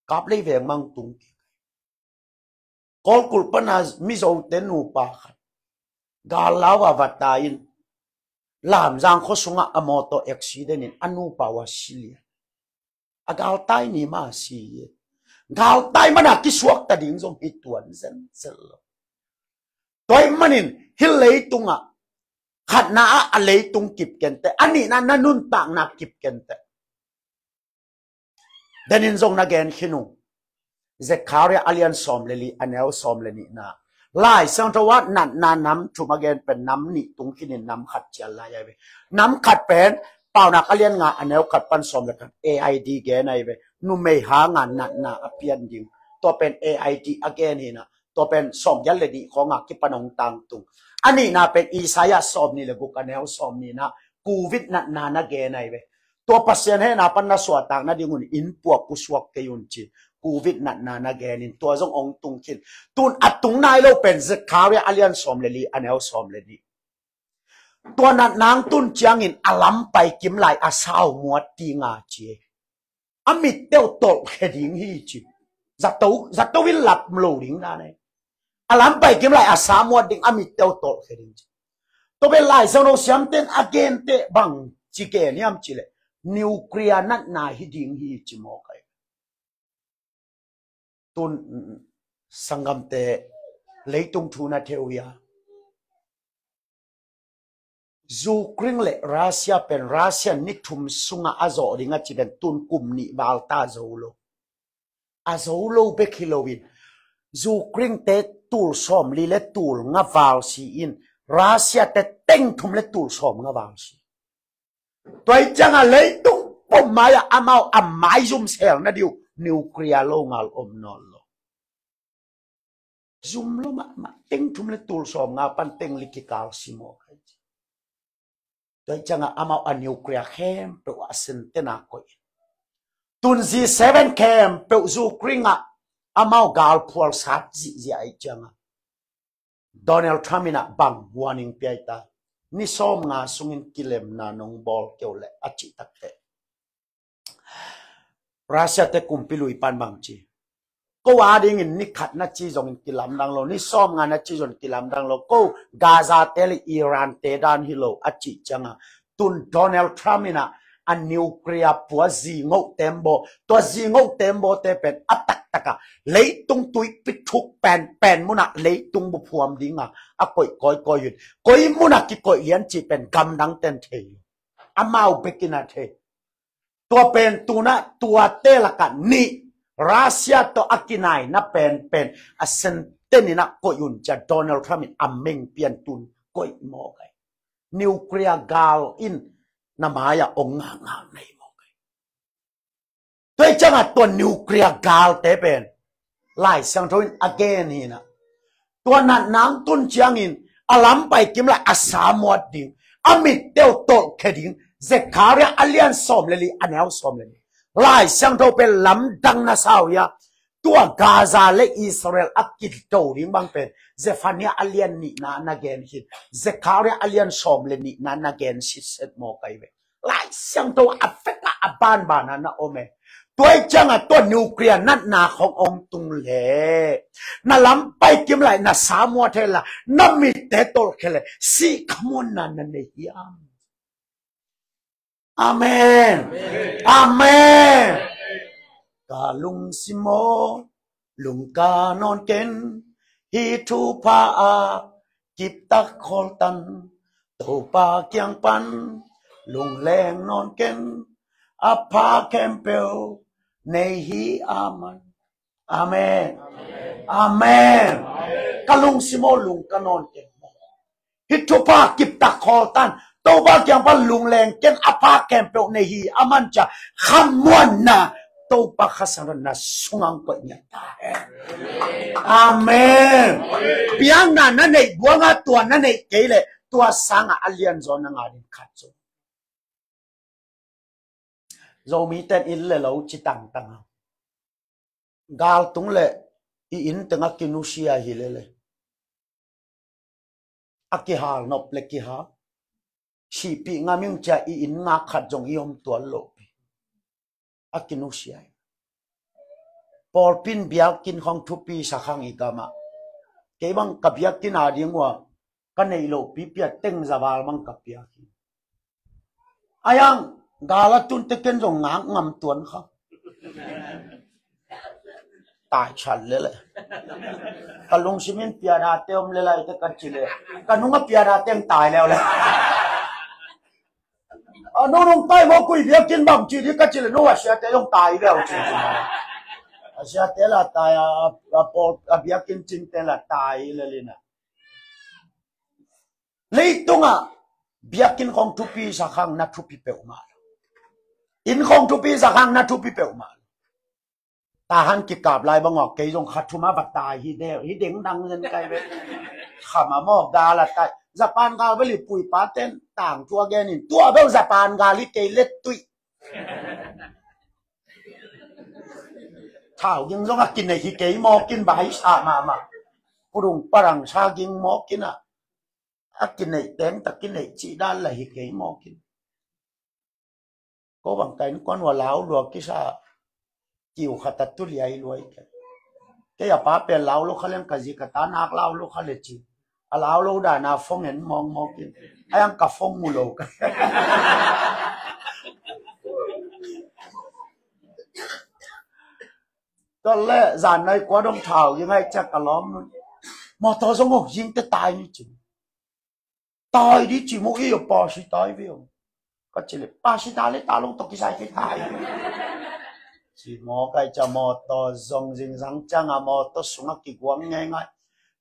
Kap leiveng mang tung kik. Kawlkulh pana Mizote nupa khat gal lau a va tai in Lamzang khua sungah a mawtaw accident in a nupa uh a si lian. A galtai ni mah a si hi. Galtai mana kisuakta ding zong hi tuan zenzen lo. Tua ahih manin hih leitungah khatna ah a leitung kip kenteh, a nihna na nuntakna kip kenteh. Denin zong na gen khin uh. Zekhariah a lian sawm le li, a neu sawm le nihna. Lai Siangtho ah natna nam thum a gen pen nam nih tung khinin nam khat cial lai ahi ve. Nam khat pen Paunak a lian nga, a neu khat pan sawm le khat, A I D gen ahi ve. Numei hanga natna a pian ding. Tua pen A I D a gen hinah. Tua pen sawm giat le nih khawngah kipan hong tangtung. A nihna pen Isaiah sawm nih le guk, a neu sawm nihna, covid natna na gen ahi ve. Tua Pasian hehna pan na suahtak nadingun inn puak pusuak kei un ci. Covid natna na genin tua zong hong tung khin. Tun a tung nai lo pen Zekhariah a lian sawm le li, a neu sawm le nih. Tua natna hong tun ciangin a lampai kim lai a sau muat tinga ci. A mitte uh tolhkhe ding hi ci. Zato, zato in lam lo ding dan e. A lam pai kim lai a sa muat ding, a mitte uh tolhkhia ding ci. Tua pen Lai Siangtho siamten a gente bang ci gen hiam cih leh nuclear natna hi ding hi ci mawk ai. Tun sanggamte leitung thu na thei uh hia? Ukraine le Russia pen Russia ni thum sungah a zawh ding a ci pen tun kum nih val ta zo lo. A zo lo bek hi loin Ukraine te tul sawmli le tul nga val si in Russia te teng thum le tul sawmnga val si. Tua hi ciangah leitung pum mai-ah amau a maizum selna ding uh nuclear lo ngal om nawn lo. Zum lo mahmah, teng thum le tul sawmnga pan teng li kikal si mawk ai ci. Tua hi ciangah amau a nuclear khempeuh a sentena koih in. Tun G seven khempeuh Ukraine ah amau galphual sat zihziah ai ciangah Donald Trump in ah bang warning pia ai ta? Ni sawmnga sungin kilemna nong bawl kei uh leh a cih tak teh. Russia te kumpi lui pan bang ci? Ko a dingin ni khat na ci zongin kilamdang lo, ni sawmnga na ci zongin kilamdang lo. Ko Gaza te le Iran te dan hi lo a cih ciangah tun Donald Trump in ah a nuclear pua zingoh tembaw, tua zingoh tembaw te pen a taktakah leitung tuipi thuk pen pen munah leitung buphuam dingah a koih kawikawi uh in, koi munah kikoih lian cih pen gamdang ten thei uh. Amau bekin a thei. Tua pen tunah tuate lakah nih Russia tawh a kinaina penpen a senten in ah koih un cia Donald Trump in a meng pian tun koih mawk ai. Nuclear gal in na mai-ah ong ngakngak nei mawk ai. Tua hi ciangah tua nuclear galte pen Lai Siangtho in a gen hi in ah, tua natna tun ciangin a lam pai kim lai a sa muat ding, a mitte uh tolhkhia ding, Zechariah a lian sawm le li a neu sawm le li. Lai Siangtho pen lamdang na sa uh hia? Tua Gaza le Israel a kito ding bang pen Zephaniah a lian nihna na gen hi in, Zechariah a lian sawm le nihna na gen sitset mawk ai ve. Lai Siangtho a fek a, a banban a na om e. Tua hi ciangah tua nuclear natna khong ong tung le, na lam pai kim lai na sa muat hela, na mitte tolhkhia le, sih khamuanna na nei hiam? Amen. Amen. Ka lungsim aw, lungka nawn ken, hih thupha ah kiptak khawltan, Topa kiang pan lungleng nawn ken, a pha khempeuh nei hi a man. Amen. Amen. Ka lungsim aw, lungka nawn ken. Hih thupha kiptak khawltan, Topa kiang pan lungleng ken, a pha khempeuh nei hi a man cia, khamuanna Topa Kha Siangtho na sungah koih ngiat ta hen. Amen. Biakna na neih buanga tua na neih kei leh tua sangah a lianzaw na ngah ding khat zong. Zomite in inn le lo ci tangtang a, galtung le i inn teng a kinusia hi lele, a kihal nop le kihal. Sihpih ngam ing cia i inn ngak khat zong i om tuan lo pi. A kinusia hi. Pawlpi in biakinn khong thupi sa khang i gamah, kei bang ka biakinn a ding uh a ka neih loh pipi a teng za val bang ka piak hi. A yang gal a tun te ken zong ngak ngam tuan kha. Tai chan lele. Ka lungsim in pianate om le lai te ka ci le, ka nung a pianate ang tai leuleu. A nunung tai maw, koi biakinn bang ci di ka ci le, nung a siate zong tai leu ci. A siate la tai a, a, a biakinn cingte la tai lelina. Leitungah biakinn khong thupi sa khang na thupi peuhmah lo. Inn khong thupi sa khang na thupi peuhmah lo. Tahan kikap lai bang awk kei zong kha thum a va tai hi deu, hi dengdang zen kai ve. Kham a mawk gal a tai. Japan gal ve li pui pa ten tang tua gen in. Tua beu Japan gal hi kei let tuih. Thau ging zong a kinei hi kei mawk in bai sa mahmah. Pudung parang sa ging mawk in a. A kinei teng ta kinei cih dan la hi kei mawk in. Ko bang ka innkuan ua lau lua kisa kiu khat a tu liai luai kei. Kei a pa pen lau lo kha leng ka zi ka ta nak lau lo kha le ci. A lau lo dana phone en mawkmawk in. A yang ka phone mu lo ka. Tua le zan nai kua dong thau yi ngai ciak ka lawm nun. Mawtaw zong oh zing te tai ni ci. Tai di ci mu i yo pa si tai veu. Ka ci le pa si tai le ta long to kisai ki tai. Ci maw kai ca mawtaw zong zing zang ciang a mawtaw sung a kiguang ngei ngai.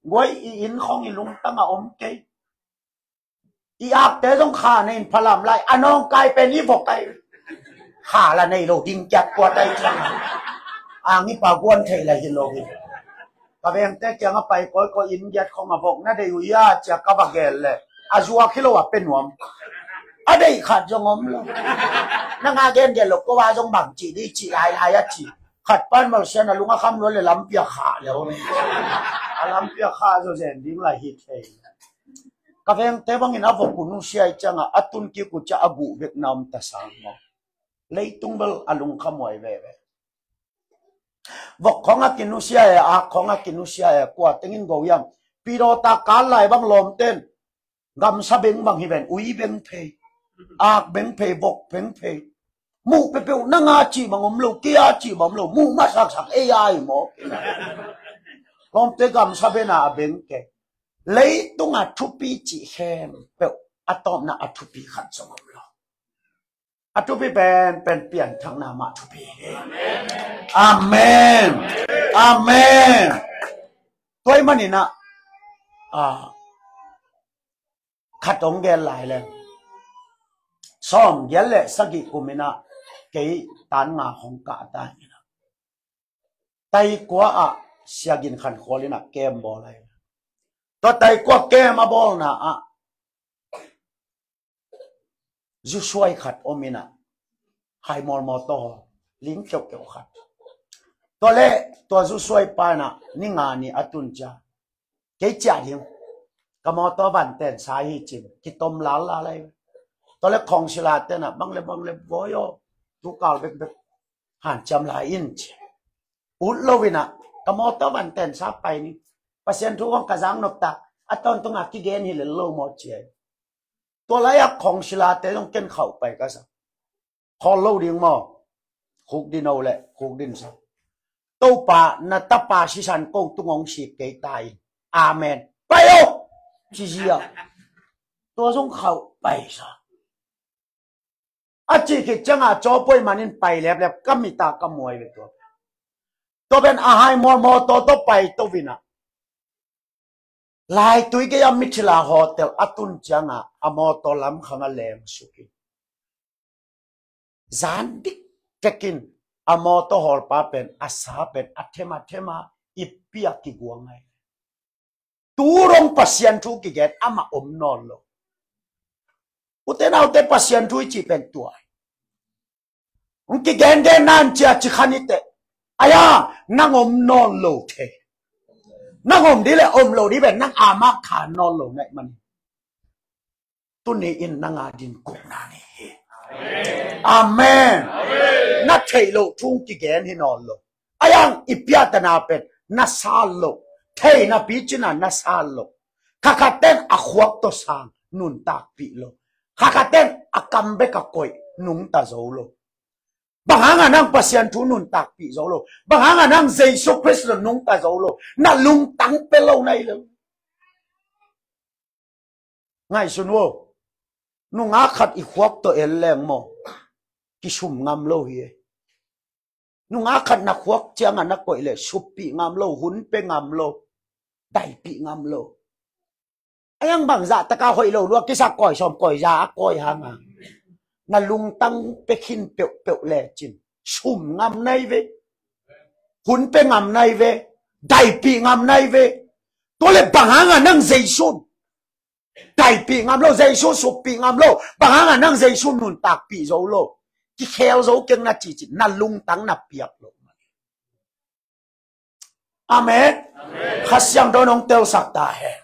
Guai i inn khong i lungtang a om kei. I akte zong kha nei in phalam lai a nawng kai pen i vok kai. Kha la nei lo ding kiat kua tai ciang a. Ang i pa guan thei la hi lo hi. Ka vengte kiang a pai kawikawi in giat khong a vok na dei uh ia cia ka va gel le a zuak hi lo a pe nuam. A dei khat zong om lo. Na nga gen gel lo ko va zong bang ci di ci lai lai a ci. Khat pan mal sian a lung a kham lua le lampi a kha le om. A lampi a kha zo zen ding lai hi thei. Ka vengte bangin a vok uh nusia i ciang a a tun kik uh cia a guh vek na om ta sang maw. Leitung bel a lungkhamuai veve. Vok khong a kinusia e, ak khong a kinusia e, kua tengin go iam. Pidawta kal lai bang lawmten gamsa beng bang hi ven, ui beng phei, ak beng phei, vok beng phei. Muh pepeuh na nga cih bang om lo, kia cih bang om lo, muh masaksak ei ai maw. Lawmte gamsa bena a beng ke. Leitunga thupi cih khempeuh a tawpna a thupi khat zong om lo. A thupi pen pen pianthakna mah thupi hi. Amen. Amen. Tua i maninah a khat hong gel lai leng sawm gial le sagih kuminah kei tan nga hong kah ta inah taikua ah siagin khankhual inah kem bawl lai. Tua taikua kem a bawlna ah zusuai khat om inah hai mawlmaw tawh ling keuhkeuh khat. Tua le tua zusuai pa inah ni nga ni a tun cia kei ciah ding ka mawtaw vanten sa hi cin kitom lal lal ai. Tua le khawngsila tenah bang le bang le bawi aw tukal bekbek hanciam lai in ci. Ut lo inah ka mawtaw vanten sa pai ni. Pasian thu kong ka zang nop ta a tawntunga kigen hi lel lo maw ci ai. Tua lai a khawngsilate zong ken khauh pai ka sa. Khawl lo ding maw? Khuk din o le khuk din sa. Topa na tapa sisan ko tung hong sik kei ta in. Amen. Pai o! Ci zia. Tua zong khauh pai sa. A cih khit cianga cawpuai manin pai leplep ka mita ka muai ve tua. Tua pen a hai mawlmaw tawtaw pai to vinah laitui kei a mithila hotel a tun cianga a mawtaw lamkhang a leng sukin zan dik tekin a mawtaw hawlpa pen a sa pen a them a thema i piak kiguang ai. Tu dong Pasian thu kigen amah om nawn lo. Ute naute Pasian thu i cih pen tua ai. Hong kigengen nan cia ci khan i teh. Aya nang om nawn lo thei. Nang om dih le om lo dih pen nang amah khan nawn lo naih man. Tuni in nanga din kukna ni hi. Amen. Na theih loh thu kigen hi nawn lo. A yang i piatana pen na sal lo. Theihna picina na sal lo. Khakhaten a khuak tawh sang nuntakpih lo. Khakhaten a kam bek a koih nungta zo lo. Bang hanga nang Pasian thu nuntakpih zo lo? Bang hanga nang Jesu Khrist lo nungta zo lo? Na lungtang pe lo na hi lo. Ngaihsun uh. Nungak khat i khuak tawh el leng maw kisum ngam lo hi. Nungak khat na khuak cianga na koih le suppih ngam lo, hun pe ngam lo, daipih ngam lo. A yang bangzah taka hoih lo lua kisa kawi sawm kawi za a kawi hanga na lungtang pe khin peuhpeuh lecin sum ngam nai ve, hun pe ngam nai ve, daipih ngam nai ve. Tua le bang hanga nang Jesu daipih ngam lo, Jesu suppih ngam lo, bang hanga nang Jesu nuntakpih zo lo? Kikhel zo keng na cicin na lungtang na piak lo. Amen. Kha Siangtho in hong telsak ta hen.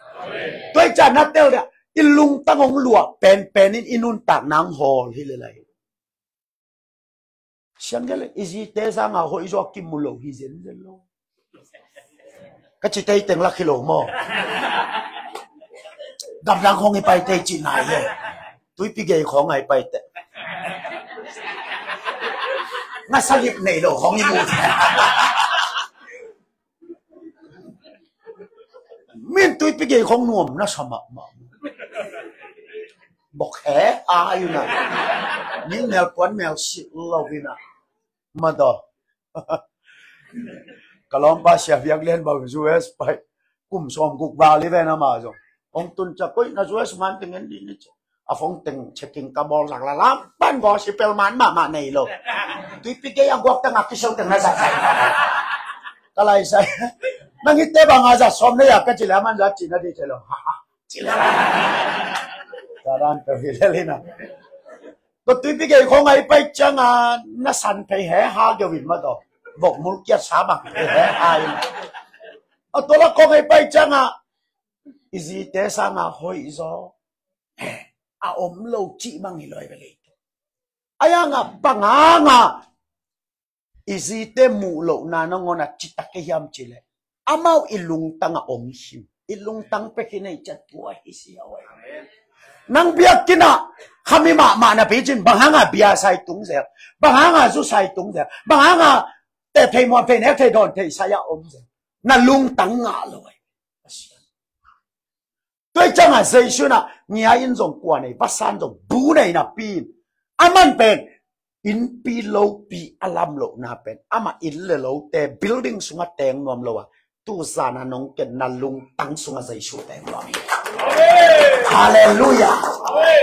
Tua i ca na tel dia i lungtang hong luah penpen in i nuntak nang hawl hi lelai. Siang gel i zite zanga hoih zaw kimu lo hi zenzen lo. Ka ci tei teng lak hi lo maw? Gamdang khawng i pai tei ci nai e. Tuipi gei khawng a i pai teh. Ngasa lip nei lo khawng i mu teh. Min tuipi gei khawng nuam na sa mahmah. Bok he a ina. Ning mel puan mel sit lo ina. Madaw. Ka lawmpa Sia Biak Lian bang U S pai. Kum sawm guk val hi ven ama zong. Hong tun ca koih na U S man teng en dih ni ci. A phone teng checking ka bawl lak la lam pan gospel man mahmah nei lo. Tuipi gei a guak teng a kisel teng na zat zai. Ka lai sai. Nang hitte bang a zat sawm nei a ka ci le a man zat ci na dih ci lo. Ha ha. Ci le. Ka dan pe hi le li na. Tua tuipi gei khawng a i pai ciang a na san phei he ha geu in madaw. Bok mul kiat sa bang phei he ha in. A tua lak khawng a i pai ciang a i zite sang a hoih zaw a om lo cih bang hi lo i ve lei. A yang a bang hang a i zite muh lohna nangawn a citak i hiam ci leh amau i lungtang a om hi. I lungtang pek hi nei cia tua hi si a oi. Nang biakinn ah khami mahmah na pi cin bang hang a bia sai tung zel, bang hang a zu sai tung zel, bang hang a teh thei muan thei nek thei dawn thei sai a om zel. Na lungtang ngah lo ai. Tua i ciang a Jesu in a ngia in zong kua nei, vasan zong bu nei napi in a man pen innpi lopi a lam lohna pen amah inn le lote building sungah teng nuam lo a, tuzan a nong ken na lungtang sungah Jesu teng nuam hi. Halleluiah.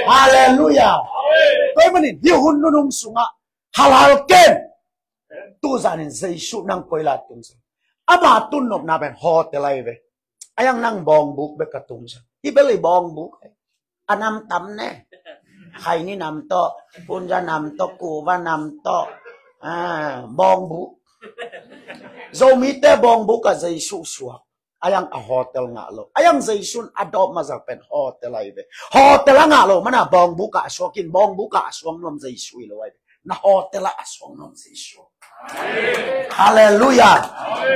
Halleluiah. Tua i manin hih hun nunung sungah halal ken. Tuzan in Jesu nang koi la tung sung. Ama tun nopna pen hotel ahi ve. A yang nang bawngbuk bek ka tung sung. Hi bel i bawngbuk. A nam tam ne. Khaini nam tawh, Punja nam tawh, Kuva nam tawh. Ah, bawngbuk. Zomite bawngbuk a Jesu suak. A yang a hotel ngah lo. A yang Jesu in a dawp mazak pen hotel ahi ve. Hotel a ngah lo mana bawngbuk ah a suak in, bawngbuk ah a suak nuam Jesu hi lo ahi ve. Na hotel ah a suak nuam Jesu. Halleluiah.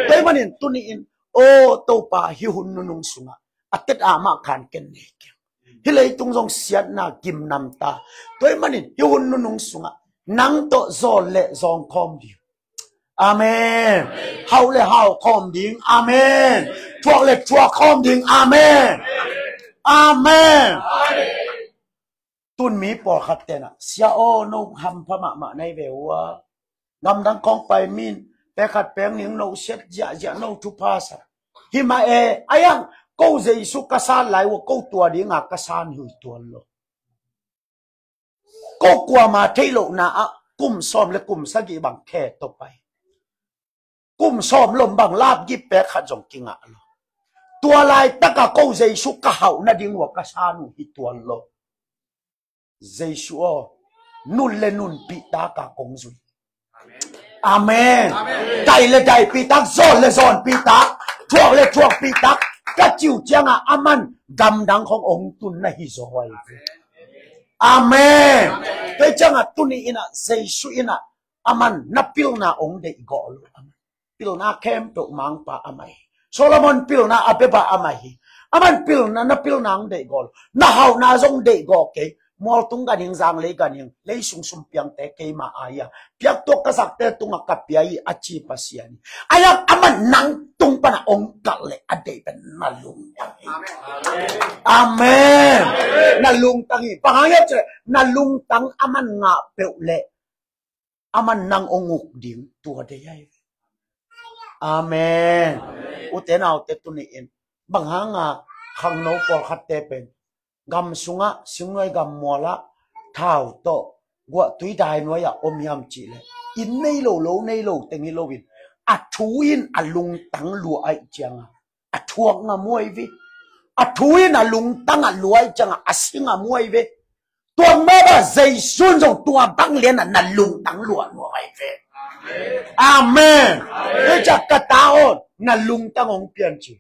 Tua i manin tuni in, o Topa hih hun nunung sungah a tet a mah khan ken nei keng. Hih leitung zong siatna gimnam ta. Tua i manin hih hun nunung sungah nang tawh zawl le zawng khawm ding. Amen. Hau le hau khawm ding. Amen. Thuak le thuak khawm ding. Amen. Amen. Tun mi pawlkhat tenah sia aw no hampha mahmah nai ve ua. Gamdang kawng pai min pek khat pek ning no siat ziahziah no thupha sa. Himah e a yang ko Jesu ka san lai ua ko tua dinga ka san hui tuan lo. Ko kuama theih lohna ah kum sawm le kum sagih bang khe tawh pai. Kum sawm lom bang lapgip pek khat zong kingah lo. Tua laitakah ko Jesu ka hauh nading ua ka san uh hi tuan lo. Jesu aw, nun le nunpih taka kong zui. Amen. Dai le daipih tak, zawn le zawnpih tak, thuak le thuakpih tak ka ciu ciangah a man gamdang khong ong tun na hi zaw ahi. Amen. Tua ciangah tuni inah Jesu inah a man na pilna ong deih gawh lo. Pilna khempeuh mangpa amah hi. Solomon pilna a beba amah hi. A man pilna na pilna ong deih gawh lo. Na hauhna zong deih gawh kei. Mualtung ganhing zanglei ganhing leisung sumpiangte keima a ia piaktuak ka sakte tungah ka pia hi a ci Pasian hi. A yak a man nang tung pana ong kalh leh a deih pen na lungtang hi. Amen. Na lungtang hi. Bang hang hiam cih leh na lungtang a man ngah peuh leh a man nang ong uk ding tua dei ahi. Amen. Ute naute tuni in bang hanga khangno pawlkhatte pen gam sungah singnuai gam mualah thau tawh guahtui dai nuai-ah om hiam cihleh inn nei lo lo nei lo teng hi loin a thu in a lungtang luah aih cianga a thuak ngam uh ahi ve. A thu in a lungtang a luai cianga a si ngam uh ahi ve. Tua mah bang Jesu in zong tua bang lianah na lungtang luah nuam ahi ve. Amen. Tua ciah ka ta awn na lungtang hong pian ci.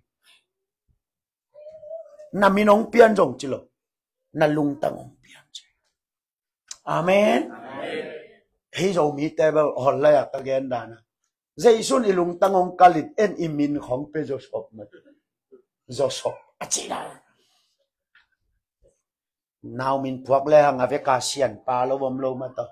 Na min hong pian zong ci lo. Na lungtang hong pian ci. Amen. Hih Zomite bel online ah ka gen dan a Zeisun i lungtang hong kalin en i min khong pe Joseph mah. Joseph a ci la. Nau min phuak le hang a veka sian pa lo bom lo mah tawh.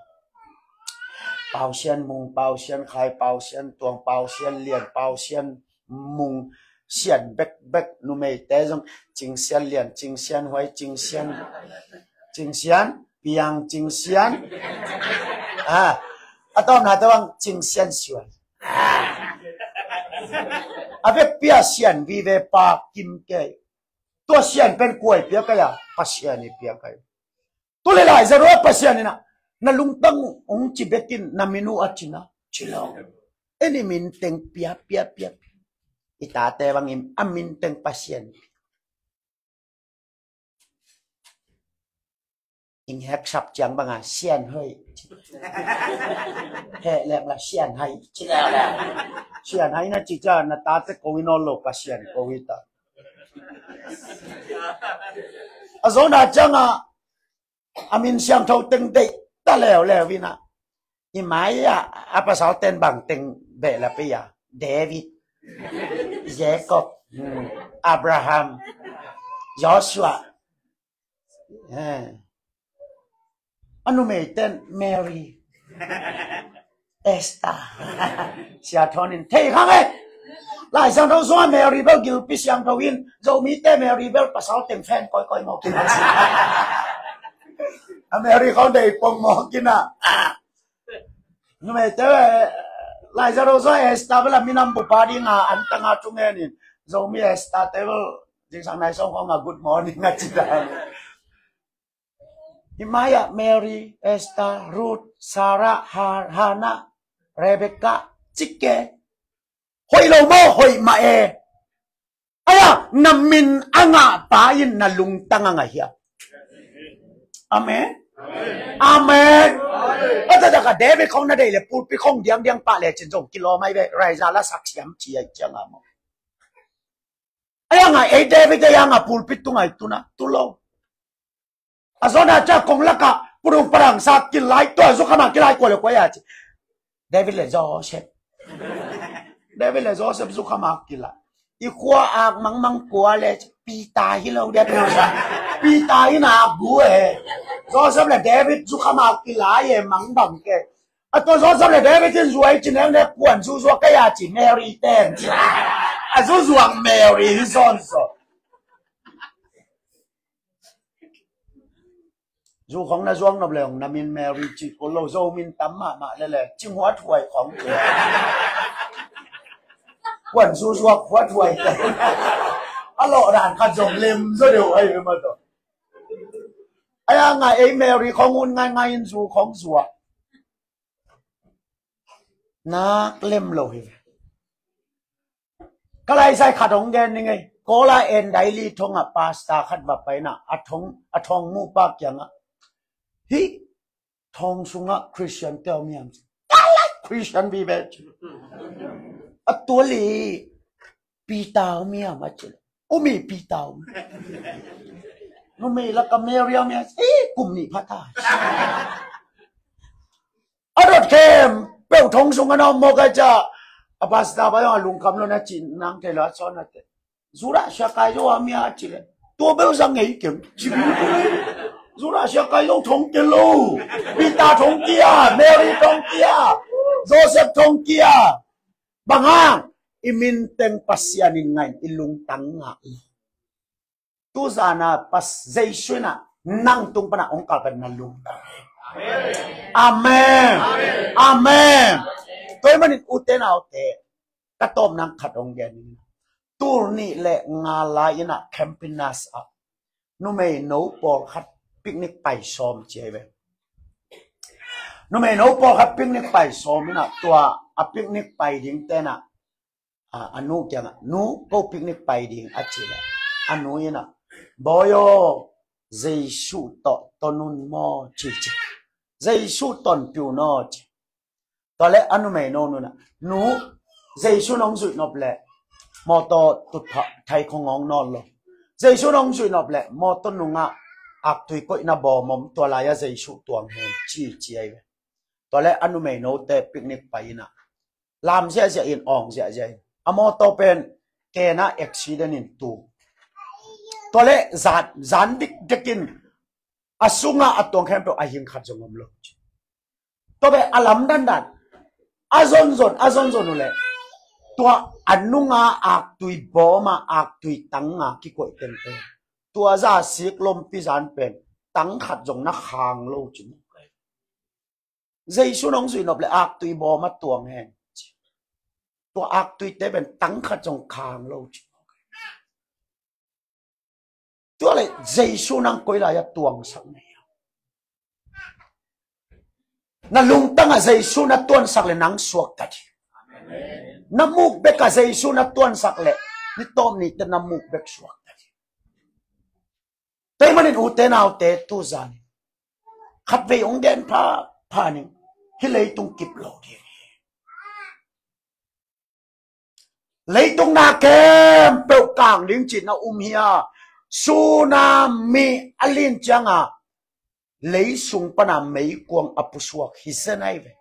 Pau Sian Mung, Pau Sian Khai, Pau Sian Tuang, Pau Sian Lian, Pau Sian Mung, sian bekbek. Numeite zong Cing Sian Lian, Cing Sian Huai, Cing Sian, Cing Sian Piang, Cing Sian, a, a tawpna tawh bang Cing Sian Suan. A vekpi a sian vive pa kim kei. Tua sian pen kua i pia kai a? Pasian i pia kai. Tu le Lazarus Pasian in a, na lungtang hong ci bekin na min uh a ci na ci lo. En i min teng pia pia pia pia. I tate bangin a min teng Pasian. Ing hek sap ciang banga Sian Hoi. Heh lek la Sian Hai ci lek la. Sian Hai na ci ca na tate ko in ol lo Pasian ko i ta. A zona cianga a min siangtho teng deih ta leuleu ina. I mai-ah a pasal ten bang teng beh la pei a? David, Jacob, hmm, Abraham, Joshua. Eh. A numei ten Mary, Esther. Sia Thon in thei khang e. Lai Siangtho sungah Mary bel gilpi siangtho in, Zomite Mary bel pasal teng fan koikoi mawk in a ci. A Mary khong dei pong mawk in a. Numeite, Lai Siangtho sungah Esther bel a minam bupa dinga an tanga thungen in, Zomi Esther te bel zingsang nai song khong a good morning a ci dan. Hi mai-ah Mary, Esther, Ruth, Sarah, Ha-, Hannah, Rebecca, cik e. Hoih lo maw, hoih mah e. Aya, na min a ngah pa in na lungtang a ngah hiam? Amen. Amen. A taktak a David khong na deih le pulpit khong diangdiang pah le cin zong kilawm ai ve, raiza la sak siam ci ai ciang a maw. Aya ngah ei David, aya ngah pulpit tu ngai tuna tu lo. A zona ca kong laka pudung padang sa kilai tua, zukhama kilai kua le kua ya ci. David le Joseph. David le Joseph zukhama kilai. I khua ak mangmang kua le ci. Peter hi lo dia pia sa. Peter hi na bu e. Joseph le David zukhama kilai e, mangbang ke. A tua Joseph le David in zuai ci neng ne kuan zu zuak ka ya ci Mary ten. A zu zuak Mary hi zon so. Zu khong na zuak nop le hong na min Mary ci ko lo, Zo min tam mahmah le le cing huat huai khong ci. Kuan zu zuak huat huai te. A lawh dan khat zong lem zo deuh ai ma to. Aya ngah ei Mary khong un ngai ngai in zu khong zuak. Nak lem lo hi. Ka laisai khat hong gen ning ei. Kola en daili thong a pasta khat va paina a thong, a thong mu pa kianga. Hi thong sunga Christian te om hiam ci. Kalai Christian bi be ci. A tuali Peter om hiam a ci. Umi Peter om. Numei laka Mary om hiam ci. Kum nih phata. A dot khem peuh thong sung a na om mawk a ca. A pasta ba zong a lungkham lo na cin nang thei lo a sawn a te. Zura sia kai zo a mia a ci le. Tua bel zang ngei kem. Ci bi. Zura sia kai zo thong ke lo. Peter thong kia, Mary thong kia, Joseph thong kia. Bang hang i min teng Pasian in ngaih in i lungtang ngah lo. Tuzana pas Jesu ina nang tung pana ong kalpen na lungdam. Amen. Amen. Tua ahih manin ute naute, ka tawp nang khat ong gen ning. Tul nih le nga lai ina Campinas ah numei no pawlkhat picnic pai sawm ci ahi ve. Numei no pawlkhat picnic pai sawm ina tua a picnic pai ding tena a, a nu kiangah, "Nu, ko picnic pai ding," a ci le. A nu inah, "Bawi aw, Jesu tawh ton un maw?" ci ci. "Jesu tonpih un aw," ci. Tua le a numei no nunah, "Nu, Jesu nong zuih nop le mawtaw tutphah thai khong awng nawn lo. Jesu nong zuih nop le mawtaw nungah aktui koihna bawm om, tua lai-ah Jesu tuang hen," ci ci ahi ve. Tua le a numei note picnic pai inah Lam ziahziah in, awng ziahziah in, a mawtaw pen kena accident in tu. Tua le zan, zan dikdik in a sunga a tuang khempeuh a hing khat zong om lo. Tua beh a lamdandan a zonzon, a zonzon uh leh tua a nunga aktui bawma aktui tanga kikoih tengte, tua za sik lompi zan pen tang khat zong na khang lo ci. Jesu nong zuih nop le aktui bawma tuang hen. Tua aktuite pen tang khat zong khang lo ci. Tua le Jesu nang koi lai-a tuangsak nei? Na lungtangah Jesu na tuansak le nang suak ta ding. Na muk bekah Jesu na tuansak le ni tawm nite na muk bek suak ta ding. Tua ahih manin ute naute, tuzan khatvei hong gen pha, pha ning, hih leitung kip lo ding hi. Leitung na khempeuh kang ding cih na um hi a, tsunami a lin cianga lei sung pana meikuang a pusuak hi zen ahi ve.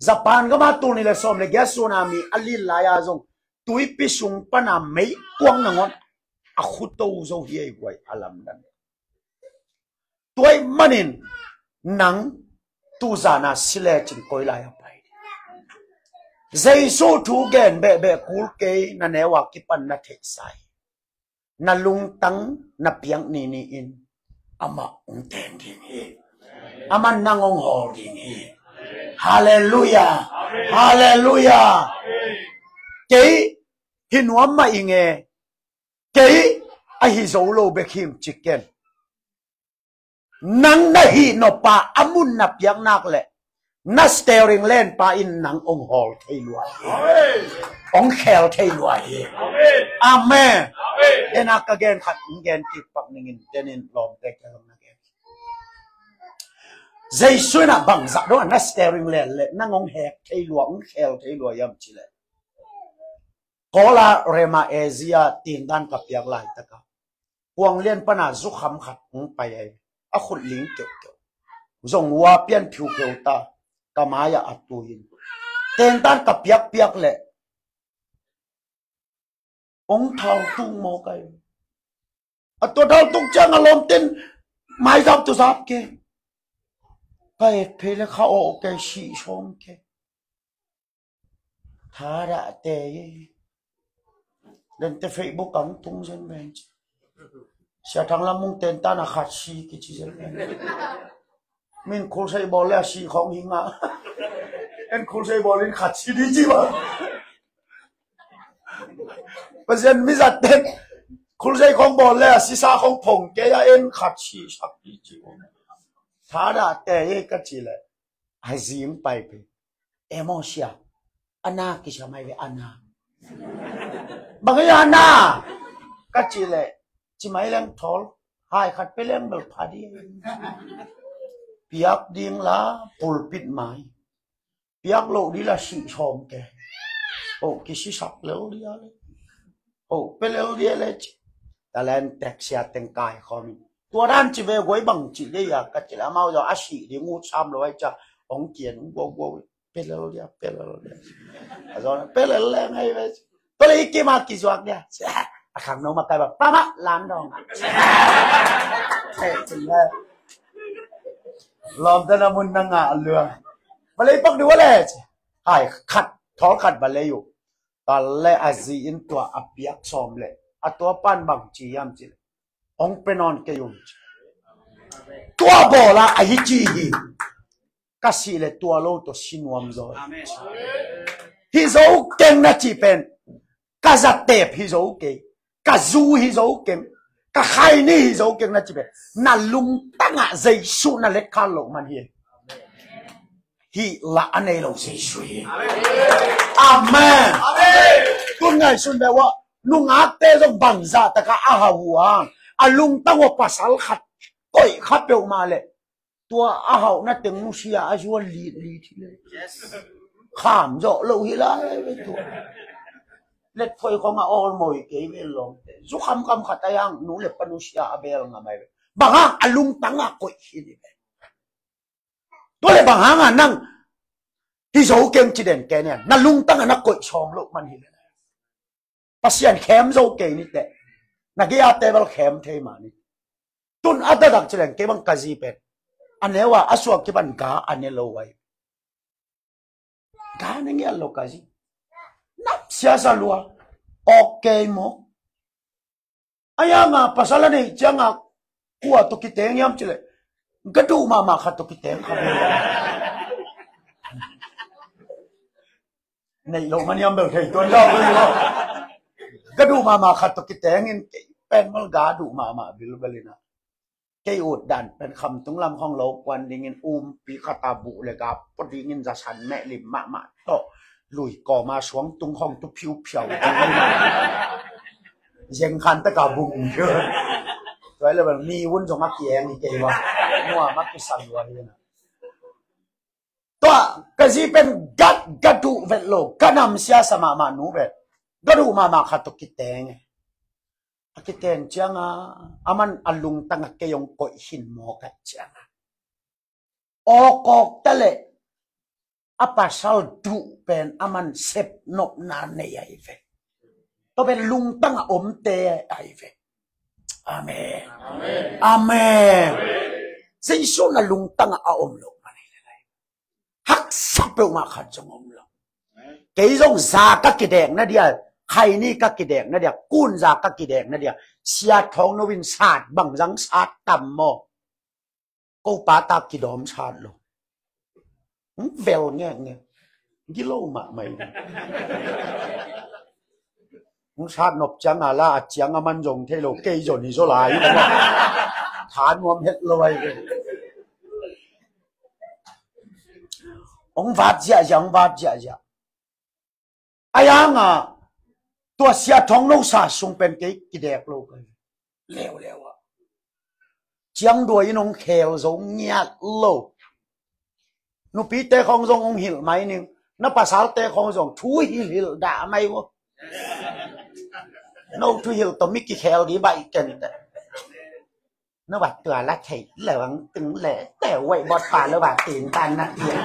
Japan gama tul nih le sawm le giat tsunami a lin lai-a zong tuipi sung pana meikuang nangawn a khuto zo hi ei guai a lamdan. Tua ahih manin nang tuzana si lecin koi lai-a pai? Jesu thu gen behbeh kul kei, na neu a kipan na theihsa hi. Na lungtang na piak nini in amah hong teng ding hi. Aman nang hong hawl ding hi. Halleluiah. Halleluiah. Kei hi nuam mah ing e. Kei ahi zo lo bek hi ing ci ken. Nang na hih nop a a mun na piak nak leh na steering lenpa in nang hong hawl thei lua hi. Hong khel thei lua hi. Amen. Ena ka gen khat hong gen kik pak ningin tenin lawmte ka zong na gen. Jesu in a bangzah dong a na steering len leh nang hong hek thei lua, hong khel thei lua hiam ci leh, Kawla Rema Asia tindan ka piak laitaka kuang lian pana zukham khat hong pai ahi. A khut ling keuhkeuh, zong ua pian phiupheu ta, ka mai-ah a tui in tindan ka piakpiak leh hong thaltung mawk ahi. A tua thaltung ciang a lawmten maizap tu zap ke. Ka et phei le kha awh ke, sih sawm ke. Thadah te hi. Dente Facebook ang tung zen ven ci. Sia Thang Lam Mung ten tana khat si kici zen ven. Min khulsei bawl le a si khong hi nga. En khulsei bawl in khat si di ci ba. Pasian mizat ten khulsei khong bawl le a sisa khong phong kei a, en khat si sak di ci. Thadah te hi ka ci le a zing pai pe. Emaw sia, a na kisia mai ve, a na. Bang hi a na? Ka ci le, ci mai leng thawl, hai khat pe leng bel pha di. Piak ding la pulpit mai. Piak loh di la sih sawm ke. Oh, kisisak lel di a le. Oh, pe lel di a le ci. Talen tek sia teng kai khawm in. Tua dan ci ve guai, bang ci le a ka ci le amau zaw a sih ding ut sam lo ai ca. Ong kian ung guau guau. Pelel dia, pelel dia. A zaw na pelel le ngai ve. Pelel i kima kizuak dia. A khang no makai ba pama lam dong. Lawm ta na mun na nga lua. Pelel i pak di wale. Hai khat, thawl khat ba le yu. Tal le a zi in tua a piak sawm le a tua pan bang ci yam ci le. Ong pe nawn kei ung ci. Tua bawl a a hi ci hi. Ka sih le tua lo tua si nuam zaw. Hi zo keng na ci pen ka za tep hi zo kei. Ka zu hi zo keng. Ka khai ni hi zo keng na ci pen na lungtangah Jesu na let khal lo man hi. Hih lah a nei lo Jesu hi. Amen. Tun ngaihsun deuh ah nungakte zong bangzah takah a hau uh hang a lungtang uh a pasal khat koih kha peuhmah leh tua a hauhna teng nusia a zuan litlit hi le. Kham zawh lo hi lai ve tua. Letphoi khong a awlmoi kei ve lawmte. Zu khamkham khat a hang nu le pa nusia a bel ngam ai ve. Bang hang a lungtang a koih hi ni ve. Tua le bang hanga nang Hi zo keng ci den kei nia, na lungtang a na koih sawm loh man hi le. Pasian khem zo kei ni teh. Na gei a table khem thei mah ni. Tun a dadak ci leng kei bang ka zi pen a neu a, a suak kipan ga a ne lo ai. Ga ne ngiat lo ka zi. Nap siasa lua. Kawk kei maw. A yanga pasal a neih cianga kua tawh kiteng hiam ci leh, ga duh mahmah khat tawh kiteng kha ve. Neih lo man hiam bel thei tuan dau bel lo. Ga duh mahmah khat tawh kiteng in kei pen mal ga duh mahmah bilbel ina. Kei ut dan pen Khamtung lam khong lo kuan dingin umpi khat a buh le ga pua dingin zasan meh lim mahmah tawh lui kawma suang tung khong tu phiuphiau dingin zeng khan taka bung. Tua le bel mi un zong a kieng i kei wa. Mua ma kisan wa hi na. Tua ka zi pen gat ga duh vet lo, ka nam siasa mahmah nu vet. Ga duh mahmah khat tawh kiteng. A kiteng cianga a man a lungtang a kei hong koih hin maw kat cianga. Awkawk ta leh a pasal duh pen a man sep nopna nei ahi ve. Tua pen lungtang a omte ahi ve. Amen. Amen. Jesu na lungtang a om lo man hi le lai. Haksa peuhmah khat zong om lo. Kei zong za ka kidek na dia, khaini ka kidek na dia, kun za ka kidek na dia, sia thawng no in sat bang zang sat tam maw. Ko pa ta kidawm sat lo. Vel nge nge. Gilo mah mai. Hong sat nop ciang a la a ciang a man zong thei lo, kei zon hi zo lai. Tha nuam het lo ai. Hong vat ziahziah, hong vat ziahziah. A yanga tua sia thong no sa sung pen kei kidek lo kai. Leuleu a. Ciang dua in hong khel zo ngiat lo. Nupite khong zong hong hilh mai ning. Na pasalte khong zong thu hilhilh dah mai vo. No thu hilh to mi kikhel di bai ken te. Na vat tua la thei le vang ting le te wei bot pa lo va tin tan na tiang.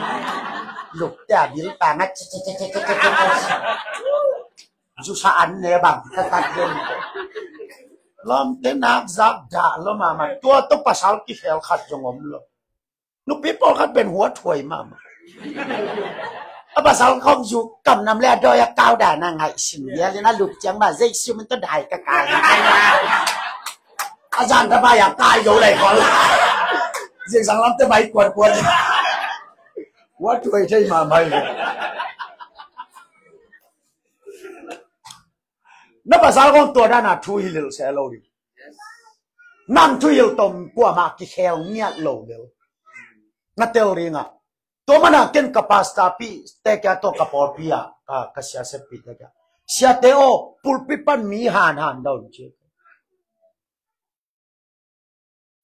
Luk te a bil pa nga ci ci ci ci ci ci ci. Zu sa an ne bang ta ta den. Lom te nak zak da lo mama. Tua to pasal kikhel khat zong om lo. Nupi pawlkhat pen huat huai mahmah. A pasal khong zu kam nam le a dawi a kau dan a ngaihsun vial in a lup ciang mah Jesu min tawh dai ka kai. A zan ta bai a kai zo lai khol. Zingsang lam te bai kuat kuat. Huat huai thei mahmah hi. Na pasal khong tua dan a thu hilhilh se lo ding. Nang thu hilh tom kuamah kikhel ngiat lo lel. Na tel ding a. Tua mana ken ka pastor pi te kia tua ka pawlpi a ka, ka siasep pi te kia. Siate aw, pulpit pan mi han han dawn ci.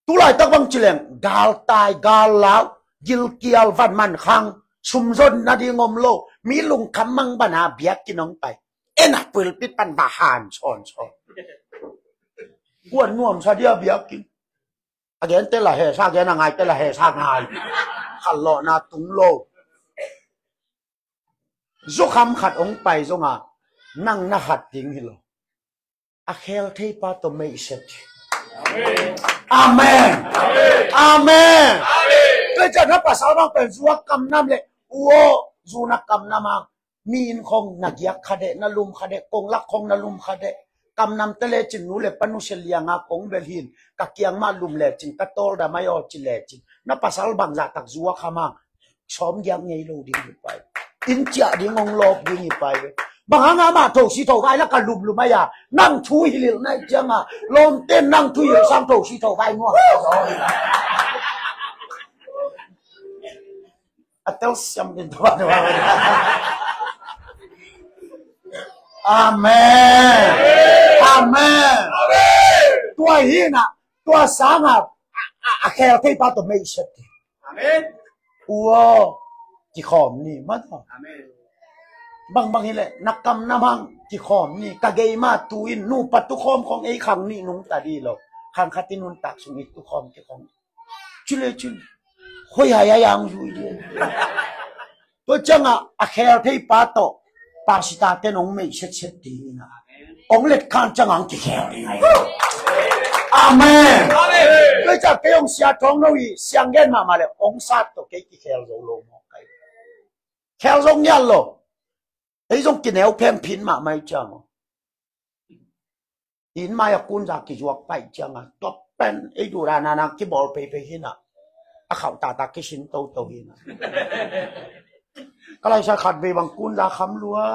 Tulaitak bang ci leng, galtai, gallau, gilkial, van man khang, sumzon na ding om lo, mi lungkham mang bana biakinn hong pai. En a pulpit pan va han sawnsawn. Kuan nuamsa dia biakinn. A gen te la hesa gen, a ngai te la hesa ngai. Khanlawhna tung lo. Zukham khat hong pai zonga nang na khat ding hi lo. A khel thei pa tawh meihset hi. Amen. Amen. Amen. Amen. Tua ciang na pasal bang pen zu a kamnam le u aw, zu na kamnam a, mi inn khong na giak kha deh, na lum kha deh, kong lak khong na lum kha deh. Kamnam te lecin nu le pa nusia lianga kong bel hin, ka kiang mah lum lecin ka tawldam ai aw ci lecin. Na pasal bangzah tak zu a kham hang. Sawm giak ngei lo ding hi pai. Inn ciah ding hong lawp ding hi pai. Bang hang amah thosi tho vai la ka lumlum ai a. Nang thu hilhilh na cianga lawmte nang thu hilh sang thosi tho vai nuam. A tel siam din tua tua. Amen. Amen. Tua hi na, tua sanga a, a, a khel thei pa tawh meihset. Amen. Ua kikhawm ni mata. Amen. Bangbang hileh na kamnam hang kikhawm ni, ka gei ma tu in nupa tukhawm khong ei khang nih nungta di lo. Khang khat in nuntak sung i tukhawm kikhawm. Cile cile. Hoi hai ai ang zui di. Tua ciangah a khel thei pa tawh pastor ten hong meih setset ding ina, hong letkhan ciangah hong kikhel ding ahi. Amen. Tua ciah kei hong sia thawng no hi, siang gen mahmah le hong sat tawh kei kikhel zo lo maw kai. Khel zo ngiat lo. Ei zong kineu phemphin mahmah hi ciang aw. Inn mai a kunza kizuak paih cianga tua pen ei duh dan a nang kibawl peipei hina, a khauh tata kisin toto hina. Ka laisa khat vei bang kunza kham lua,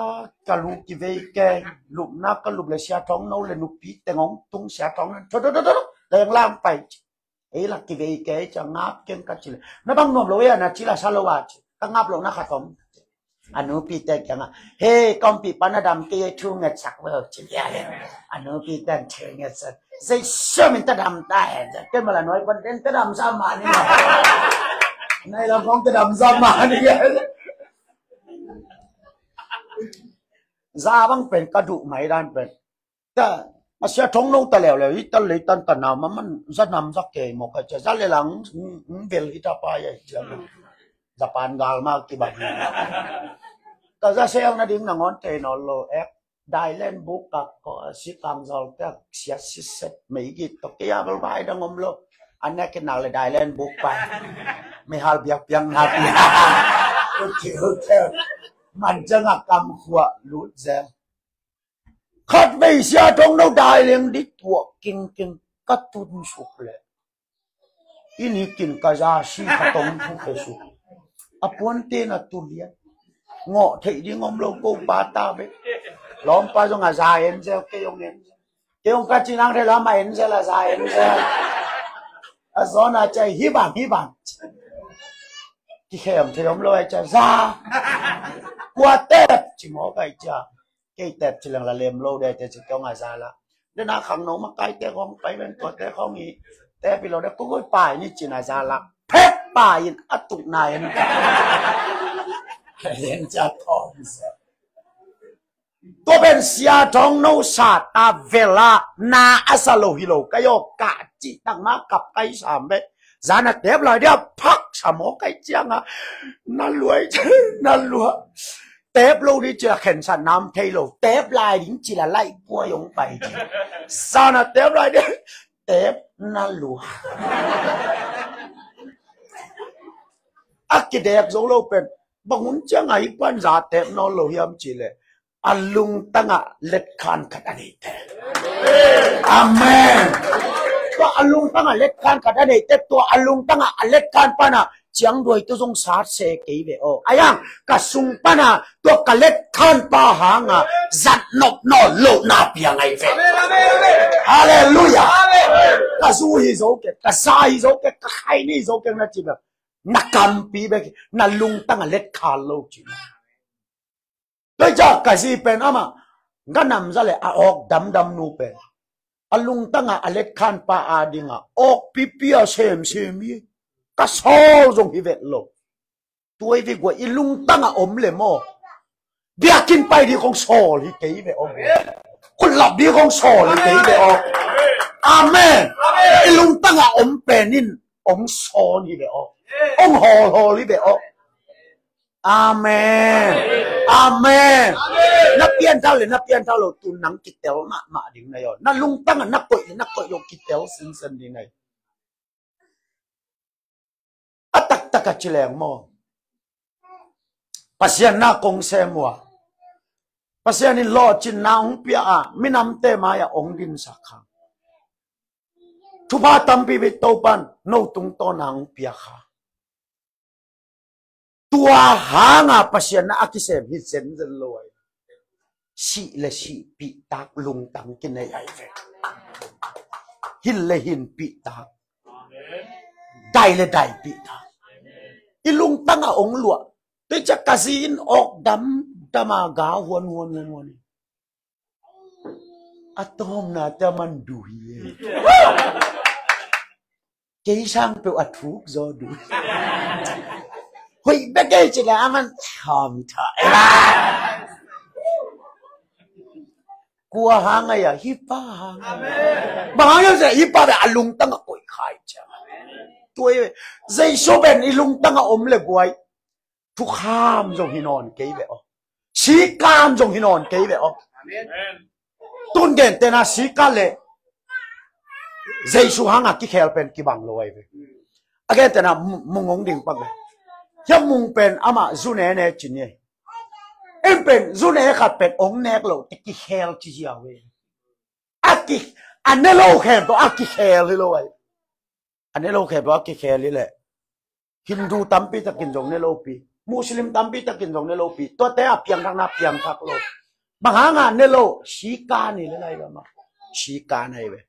ka lu kivei kei, lupna ka lup le sia thawng no le nupi teng hong tung sia thawng nan tho tho tho tho leng lang pai. Ei la kivei kei cia ngap keng ka ci le na bang nuam lo ei a na ci la sa lo a ci ka ngap lo na khat om. A nupi te kiangah, "He, ka ompih pan a dam kei ei thu ngetsak ve," ci lian. A nupi te thu ngetsak. Zei siam in ta dam ta hen. Ken mala nuai pan den ta dam sa ma ni. Nai lam kong ta dam sa ma ni. Za bang pen ka duh mai dan pen. Ta, a sia thong no ta leuleu, i ta lei tan ta nam, a man za nam za kei maw ka cia, za le lang, mm, mm, vel hi ta pa ya cia. Japan gal ma ki ba hi. Ka za sel na ding na ngon te no lo ek. Dailen buk ka ko, si kang zol ka sia si set mei git to ke ya bel bai dang om lo. An ne ke na le Dailen buk pa. Me hal biak piang na pia. Okay, okay. Man jang a kam khua lut zel. Khat vei sia thong no dai leng di tuak kingking ka tun suk le. I nikin ka za si ka tong thu khe suk. A puan te na tu lian. Ngawh theih ding om lo ko pa ta ve. Lawmpa zong a za en zel kei ong en. Kei ong ka ci nang thei lo ama en zel a za en zel. A zawn a cai hi bang hi bang. Kikhem thei om lo a cai za. Kua tep ci maw kai cia. Kei tep ci leng la lem lo de te ci kiong a za la. De na khang no ma kai te khong pai ben tua te khong i. Tep i lo de kugui pai ni cin a za la. Pek pai in a tuk na en. Len cia thong se. Tua ben sia thong no sa ta vela na a sa lo hi lo kai o ka ci tak ma kap kai sam be. Zana tep lai dia phak sa maw kai cianga. Na luai na luai. Tep lo ding cila khensa nam thei lo. Tep lai ding cila lai pua yong pai ci. Zana tep lai ding. Tep na lua. A kidek zo lo pen. Bangun cianga hi pan za tep no lo hiam cile. A lungtanga letkhan khat a neite. Amen. Tua a lungtanga letkhan khat a neite. Tua a lungtanga a letkhan pana ciang duai tu zong sat se kei ve aw. Ayang ka sung pana tua ka let khan pa hanga zat nop naw lo na pia ngai ve. Halleluia. Ka zu hi zo keng, ka sa hi zo keng, ka khai ni zo keng na ci bek. Na kampi bek, na lungtang a let khan lo ci. Tua i ca ka zi pen ama ganam za le a awk damdam nu pen a lungtanga a letkhan pa a dinga awk pipi a semsem hi. Ka sawl zong hi vet lo. Tua i vik ua i lungtanga om le maw? Biakin pai di kong sawl hi kei ve aw. Kutlap di kong sawl hi kei ve aw. Amen. I lungtanga om penin ong sawn hi ve aw. Ong hawlhawl hi ve aw. Amen. Amen. Na pianthak le na pianthak lo tun nang kitel mahmah ding na yaw. Na lungtanga na koih le na koih lo kitel sinsen ding na yaw. A taktak a ci leng maw? Pasian na kong sem ua. Pasian in lawhcinna ong pia a minamte mai a ong dinsak kha. Thupha tampi bit Topan no tungtawna ong pia kha. Tua hanga Pasian na a kisem hi zenzen lo ai. Sih le sih pihtak lungtang kinei ai ve. Hin le hin pihtak. Dai le dai pihtak. I lungtanga ong luah. Te ca ka zin awk dam dama ga huan huan huan huan. A tawmna te a man duh hi e. Kei sang peuh a thuk zaw duh. Hoih bek ei ci le a man hawm tha. Kua hang a ia hi pa hang. Bang hang ia hi pa bek a lungtang a koih khai cia. Tua i Jesu ben i lungtang a om le guai. thukham zong hi nawn kei ve aw. Sikan zong hi nawn kei ve aw. Tun gentehna sikan le Jesu hanga kikhel pen kibang lo ahi ve. A gentehna mung hong ding pak ve. Hiam mung pen amah zu ne ne cin hi. En pen zu ne khat pen hong nek lo te kikhel ci ziau ve. A ki a ne lo khem to a kikhel hi lo ahi. A ne lo khem to a kikhel hi leh Hindu tampi takin zong ne lopi, Muslim tampi takin zong ne lopi, tuate a piangthakna piangthak lo. Bang hanga ne lo, sikan hi le lai ve mah. Sikan ahi ve.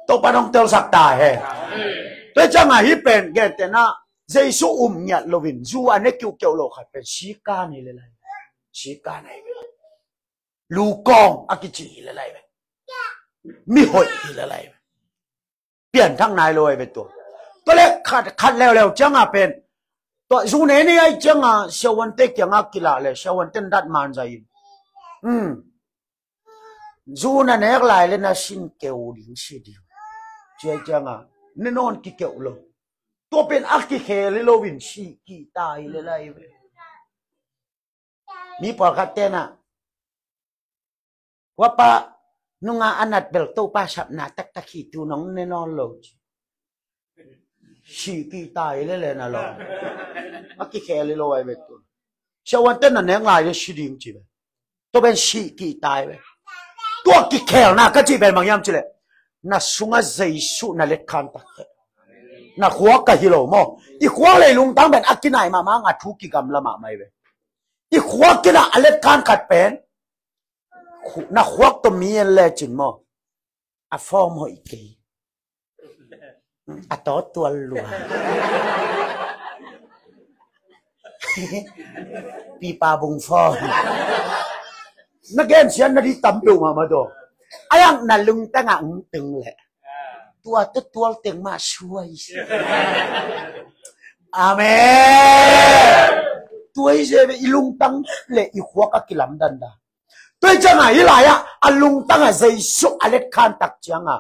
Topa nong telsak ta hen. Tua cianga hih pen gentehna Jesu um ngiat loin zu a ne kiuhkeuh lo khat pen sikan hi le lai. Sikan ahi ve. Lukawng a kici hi le lai ve. Mihoih hi le lai ve. Pianthak nai lo ahi ve tua. Tua le khat, khat leuleu cianga pen tua zu ne ne ahi cianga siavuante kianga kilah le siavuante dat man zai in. Zu na nek lai le na sin keu ding si ding. Cia cianga ne nawn kikeuh lo. Tua pen a kikhel hi loin si kihta hi le lai ve. Mi pawlkhat tenah huapa nunga a nat bel Topa sapna taktak hi tu nong ne nawn lo ci. Si kihta hi le le na lo. A kikhel hi lo ahi ve tu. Siavuante na nek lai le si ding ci ve. Tua pen si kihta hi ve. Tua kikhelna ka ci pen bang hiam ci le na sunga Jesu na letkhan tak ve. Na khuak ka hi lo maw? I khuak le i lungtang pen a kinai mahmah nga thu kigamla mahmah hi ve. I khuak kinah a letkhan khat pen na khuak tawh mi en lecin maw? A form hoih kei. A tawh tual lua. Pipa bung form. Na gensiat na di tam peuh mahmah daw. A yang na lungtangah hong tung leh tua tawh tual teng mah suai. Amen. Tua hi zia ve i lungtang le i khuak a kilamdan da. Tua hi cianga hi lai-ah a lungtangah Jesu a letkhan tak cianga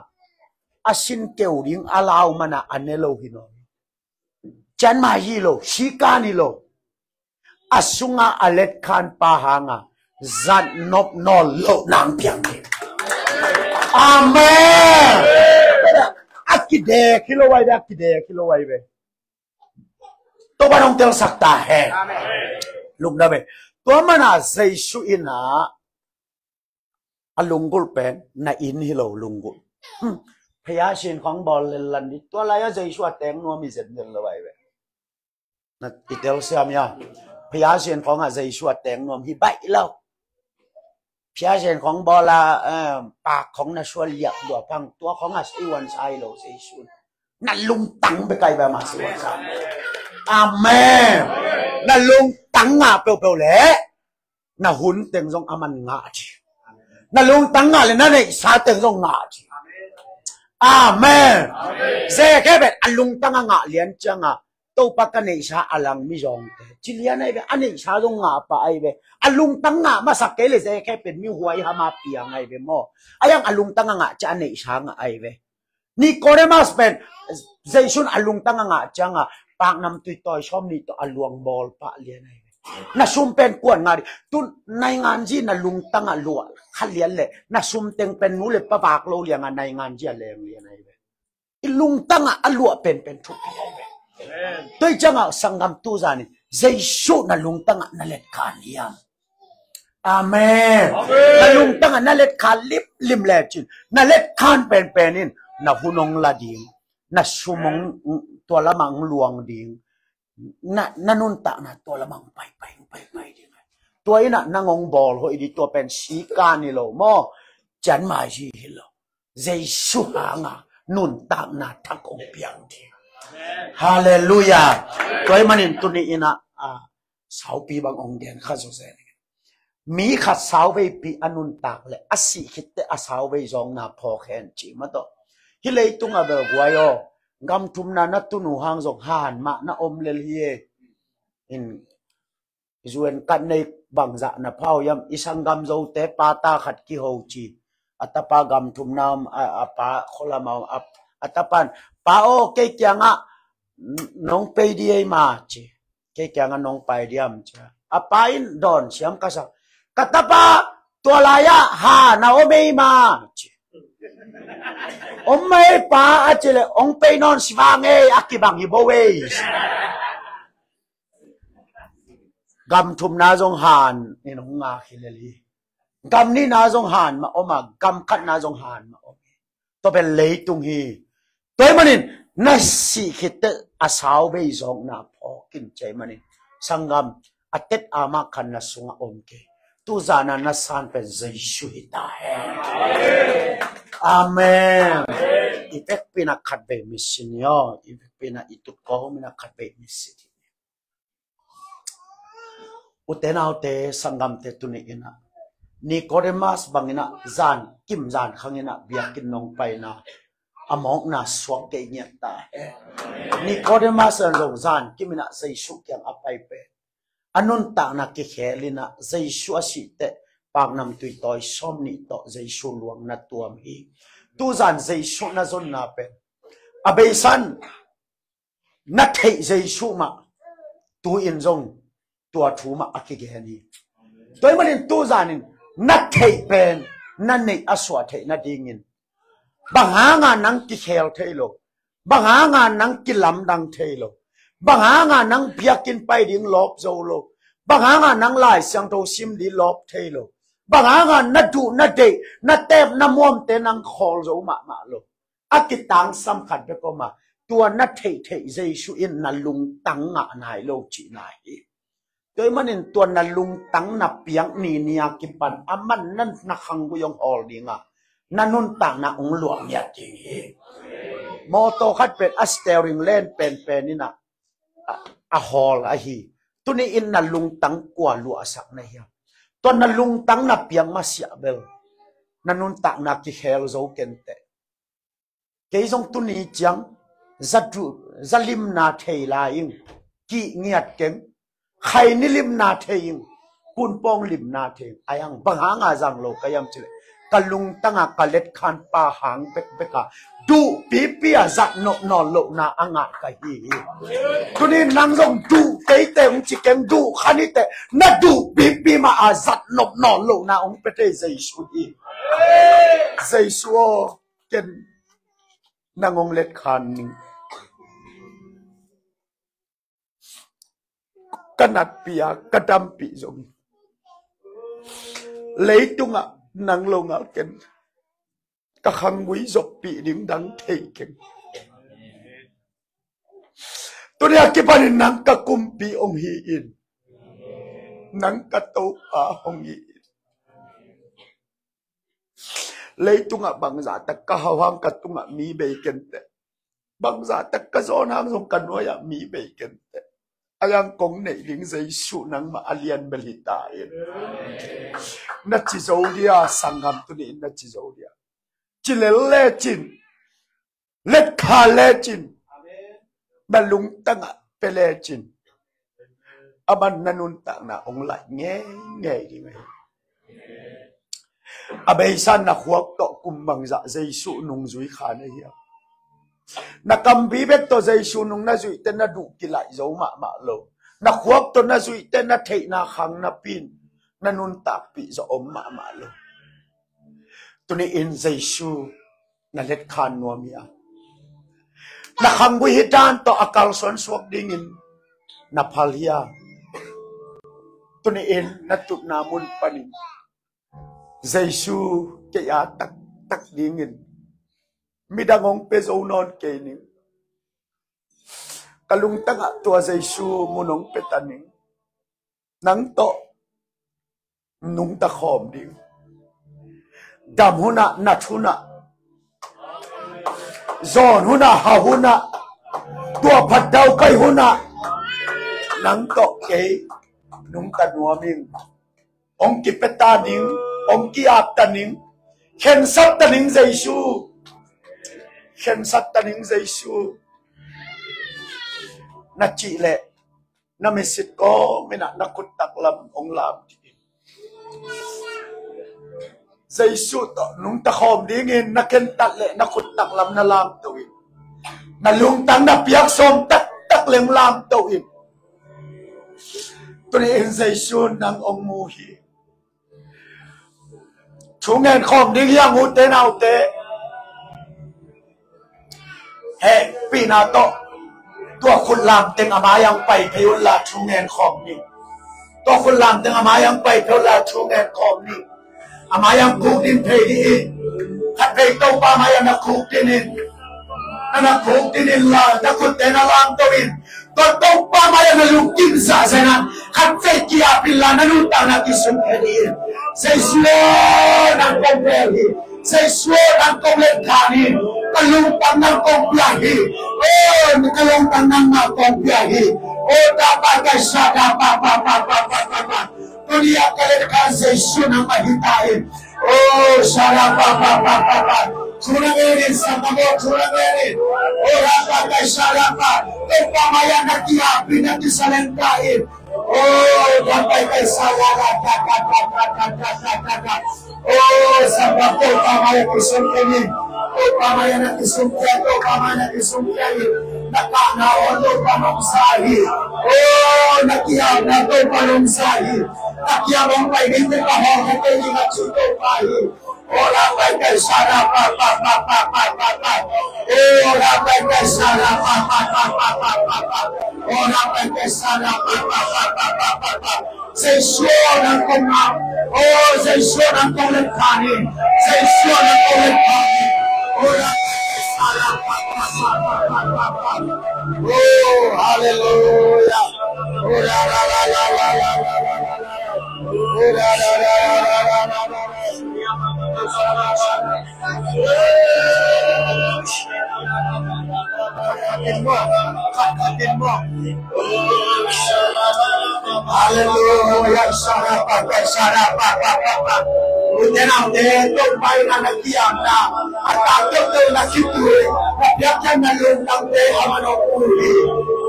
a sin keu ding a lau mana a ne lo hi nawn. Cian mai hi lo, sikan hi lo. A sunga a letkhan pa hanga zat nop nawn lo nang piang hi. Amen. A kidek hi lo ai ve, a kidek hi lo ai ve. Topa nong telsak ta hen. Lungdam e. Tua mana Jesu ina a lunggulh pen na inn hi lo lunggulh. Phaya sin khong bawl lel lan di tua lai-a Jesu a teng nuam hi zen zel lo ai ve. Na i telsiam ia phaya sin khong a Jesu a teng nuam hi baih lo. Phaya sin khong bawl a pak khong na sual liak dua pang tua khong a seiwan sai lo Jesu. Na lungtang bek ai ve mah seiwan sai. Amen. Na lungtang ngah peuhpeuh leh na hun teng zong a man ngah ci. Na lungtang ngah le na neihsa teng zong ngah ci. Amen. Zekhe pen a lungtang a ngah lian cianga Topa ka neihsa a lang mizawngte ci lian ai ve, a neihsa zong ngah pah ai ve. A lungtang ngah masak kei le zekhe pen mihuai hama piang ai ve maw? A yang a lungtang a ngah cia a neihsa ngah ai ve. Nikodemus pen Jesu in a lungtang a ngah cianga paknamtui tawi sawm nih tawh a luang bawl pah lian ai ve. Na sum pen kuan ngah dih tun nainganzi na lungtang a luah kha lian le na sum teng pen nu le pa vak lo lianga nainganzi a leng lian ai ve. I lungtang a a luah penpen thupi ai ve. Tua hi cianga sanggam tu zan in Jesu na lungtang a na letkhan hiam? Amen. Na lungtang a na letkhan limlim lecin na letkhan penpen in na hun hong la ding, na sum hong tua lamah hong luang ding, na nuntakna tua lamah hong paipai hong paipai ding. Tua inah nang hong bawl hoih dih tua pen sikan hi lo maw? Cian mai hi hi lo. Jesu hanga nuntakna thak hong piang ding. Halleluiah. Tua hi manin tuni inah saupi bang hong gen kha zawzen. Mi khat sauveipi a nuntak le a sih khitte a sauvei zawngna phawk hen ci mah tawh. Hih leitung a bel guai aw, gam thumna na tunu hang zong han mah na om lel hi e. In zuen kat nei bangzah na phau hiam, i sanggam zote pata khat kiho ci. A tapa gam thumna om, a pa khualam a om, a tapan pa aw kei kiangah nong pei di ei ma ci. Kei kiangah nong pai diam, ci a. A pa in dawn siam ka sa. Ka tapa, tua lai-ah han a om ei ma, ci. Om mei pa, a ci leh, ong pei nawn si vang ei, a kibang hi bo ei. Gam thumna zong han in hong ngak hi lel hi. Gam nihna zong han mah om a, gam khatna zong han mah om hi. Tua pen leitung hi. Tua ahih manin na sih khit teh a sau bei zawkna phawk in, ci ahih manin, sanggam, a tet a mah khan na sungah om kei. Tuzan a na san pen Jesu hi ta hen. Amen. I vekpi in a khat vei misi ni aw. I vekpi in a i tut kawm in a khat vei misi ni. Ute naute, sanggamte, tuni in a Nicodemus bang in a zan kim zan khang in a biakinn nong pai in a, a mawkna suak kei ngiat ta hen. Nicodemus in zong zan kim in a Jesu kiang a pai pen, a nuntakna kikhel in a, Jesu a sih teh paknamtui tawi sawm nih tawh Jesu luang na tuam hi. Tuzan Jesu na zonna pen, a beisa in na theih Jesu mah, tu-in zong tua thu mah a kigen hi. Tua ahih manin tuzan in na theih pen na neih a suah theih nadingin, bang hanga nang kikhel thei lo, bang hanga nang kilamdang thei lo, bang hanga nang biakinn pai ding lawp zo lo, bang hanga nang Lai Siangtho sim ding lawp thei lo, bang hanga na duh na deih, na teep na muamte nang khawl zo mahmah lo, a kitangsam khat bek om a, tua na theihtheih Jesu in na lungtang ngah nai lo cihna hi. Tua ahih manin tua na lungtang na piak ni ni a kipan a man na, na khanggui hong hawl ding a, na nuntakna hong luah ngiat ding hi. Mawtaw khat pen a steering len penpen in a, a, a hawl ahi. Tuni in na lungtang kua luahsak na hiam? Tua na lungtang na piak masiah bel na nuntakna kikhel zo kenteh. Kei zong tuni ciang za du, za limna thei lai ing, kih ngiat keng, khaini limna thei ing, kunpawng limna thei ing. A iang bang hanga zang lo ka hiam cih leh, ka lungtang a ka letkhan pa hang bekbek a duh pipi a zat nop nawn lohna a ngah ka hi hi. Tuni nang zong duh keiteh hong ci keng, duh kha niteh, na duh pipi mah a zat nop nawn lohna hong pia thei Jesu hi. Jesu aw, ken nang hong letkhan ning. Ka natpih a ka dampih zong, leitungah nang lo ngal ken, ka khanggui zoppih ding dang thei keng. Tuni a kipanin nang ka kumpi hong hi in, nang ka Topa hong hi in. Leitungah bangzah tak ka hauhang ka tungah mi bei kenteh, bangzah tak ka zawn hang zong ka nuai-ah mi bei kenteh. A iang kong neih ding Jesu nangmah a lian bel hi ta in. Na ci zo dia, sanggam, tuni in na ci zo dia. Ci lel lecin, letkha lecin, na lungtangah pia lecin, a man na nuntakna hong laih ngeingei ding ahi. A beisa na khuak tawh kum bangzah Jesu nungzui kha na hiam? Na kambi bek tawh Jesu nung na zuihte na duh kilaih zo mahmah lo. Na khuak tawh na zuihte na theihna khang napi in na nuntakpih zawh om mahmah lo. Tuni in Jesu na letkhan nuam hi a, na khanggui hi dan tawh a kalsuan suak dingin na phal hi a, tuni in na tutna mun panin Jesu kei a taktak dingin midang hong pia zo nawn kei ning. Ka lungtangah tua Jesu mun hong pia ta ning. Nang tawh nungta khawm ding. Dam hunah, nat hunah, zawn hunah, hau hunah, tua phat daukai hunah nang tawh kei nungta nuam ing. Hong kipia ta ning, hong ki-ap ta ning, khensat ta ning Jesu. Khensat ta ning Jesu. Na cih leh na misit kawm in ah na khuttak lam hong lam dih in. Jesu tawh nungta khawm dingin na khentat leh na khuttak lam na lamto in. Na lungtang na piak sawm taktak leh hong lamto in. Tuni in Jesu nang hong mu hi. Thu ngen khawm ding hi hang, ute naute. Hehpihna tawh tua khut lam teng a mai-ah pai phei un la thu ngen khawm ni. Tua khut lam teng a mai-ah pai phei un la thu ngen khawm ni. A mai-ah khukdin phei dih in. Khat phei Topa mai-ah na khukdin in. Na na khukdin in la, na khutte na lamto in. Tua Topa mai-ah na lungkim zahzah in, khat phei ki-ap in la, na nuntakna kisung khia dih in. Jesu aw, nang kong bel hi. Jesu aw, nang kong letkhan hi. Ka lungtang nang kong pia hi. Aw, ka lungtang nangmah kong pia hi. Aw, da pa kai sa da pa pa pa pa pa pa pa. Tuni a ka letkhan Jesu nangmah hi ta in. Oh, sharapa pa pa pa pa. Thu na ngen in, sangkam aw, thu na ngen in. Oh, rapa kai sharapa. Topa mai-ah na ki-ap in, na kisalenta in. Oh, rapa kai sharapa pa pa pa pa pa pa pa pa. Oh, sangkam, Topa mai-ah kisung khia in. Topa mai-ah na kisung khia, Topa mai-ah na kisung khia in. Na kahna aw Topa nong sa hi. Oh, na ki-apna Topa nong sa hi. Na ki-ap hong pai mite ka hawlkhia kei ding a ci Topa hi. Ora pai kai sara pa pa pa pa pa pa pa. Ora pai kai sara pa pa pa pa pa pa pa. Ora pai kai sara pa pa pa pa pa pa pa. Jesu nang kong ap. Oh, Jesu nang kong letkhan in. Jesu nang kong letkhan in. Ora pai kai sara pa pa pa pa pa pa pa. Oh, hallelujah. Ora la la la la la la la la. Hallelujah. Sara pa pa, sara pa pa pa pa. Ute naute, Topa in na kiamna, a taktak na khitui, na piakhiatna lungtangte a man hong uli.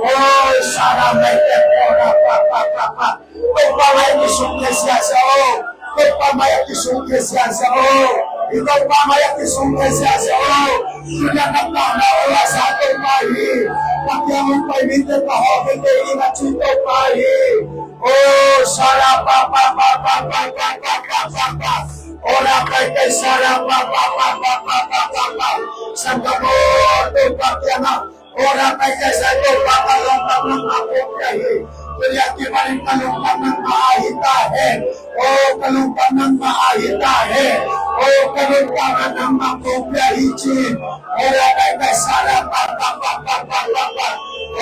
Oh, sara mai te, ora pa pa pa pa. Topa mai-ah kisung khia ziahziah aw. Topa mai-ah kisung khia ziahziah aw. I Topa mai-ah kisung khia ziahziah aw. Tuni-a na kahna aw a sa Topa hi. Na kiang hong pai mite ka hawlkhia kei ding a ci Topa hi. Oh, sara pa pa pa pa pa pa pa pa pa pa. Ora pai kai sara pa pa pa pa pa pa pa pa. Sangkam aw, Topa kiangah. Ora pai kai sa Topa, ka lungtang nangmah kong pia hi. Tuni-a kipanin ka lungtang nangmah a hi ta hen. Oh, ka lungtang nangmah a hi ta hen. Oh, ka lungtang nangmah kong pia hi ci. Ora pai kai sara pa pa pa pa pa pa pa.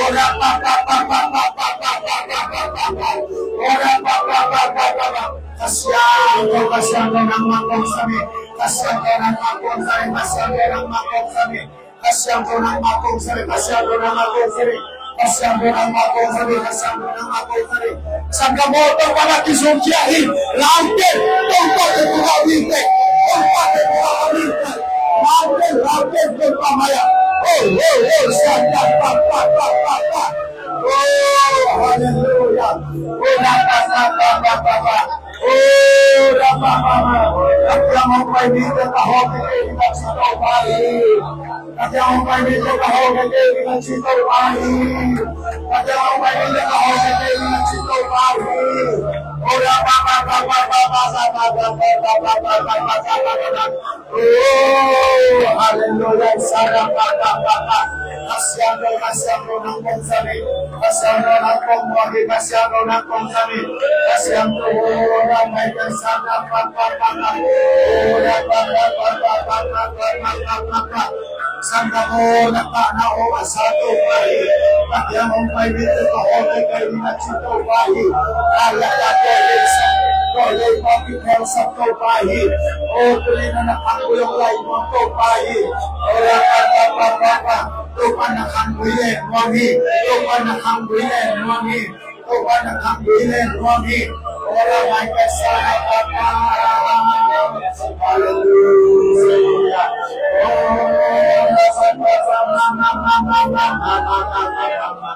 Ora pa pa pa pa pa pa pa pa pa pa pa. Ora pa pa pa pa pa pa. Ka Siangtho, Ka Siangtho nangmah kong sa ni. Ka Siangtho nangmah kong sa ni. Ka Siangtho nangmah kong sa ni. Ka Siangtho nangmah kong sa ni, Ka Siangtho nangmah kong sa ni, Ka Siangtho nangmah kong sa ni, Ka Siangtho nangmah kong sa ni. Sangkam aw, Topa na kisung khia hi. Lamte, Topa te buka wite. Topa te buka wite. Lamte, lamte, Topa mai-ah. Oh, oh, oh, sangkam pa pa pa pa pa pa. Oh, hallelujah. Oh, na pa pa pa pa pa pa. Oh, na pa pa pa. Ka kiang hong pai mite ka hawlkhia kei ding a ci Topa hi. Ka kiang hong pai mite ka hawlkhia kei ding a ci Topa hi. Ka kiang hong pai mite ka hawlkhia kei ding a ci Topa hi. Oh, na pa pa pa pa pa. Oh, hallelujah. Sara pa pa pa pa. Ka Siangtho, Ka Siangtho nang kong sa ni. Ka Siangtho nang kong muak hi, Ka Siangtho nang kong sa ni. Ka Siangtho, oh, na mai kan sara pa pa pa pa. Oh, na pa pa pa pa. Sangkam aw, na kahna aw a sa Topa hi. Ka kiang hong pai mite ka hawlkhia kei ding a ci Topa hi. Ka lak a tawh lei sa, tawh lei pa ki khel sa Topa hi. Oh, tuni na na khanggui hong lai nuam Topa hi. Oh, ra pa pa pa pa pa. Topa na khanggui lai nuam hi. Topa na khanggui lai nuam hi. Topa na khanggui lai nuam hi. Ora mai kai sara pa pa. Hallelujah. Ora pa pa pa pa pa pa pa pa.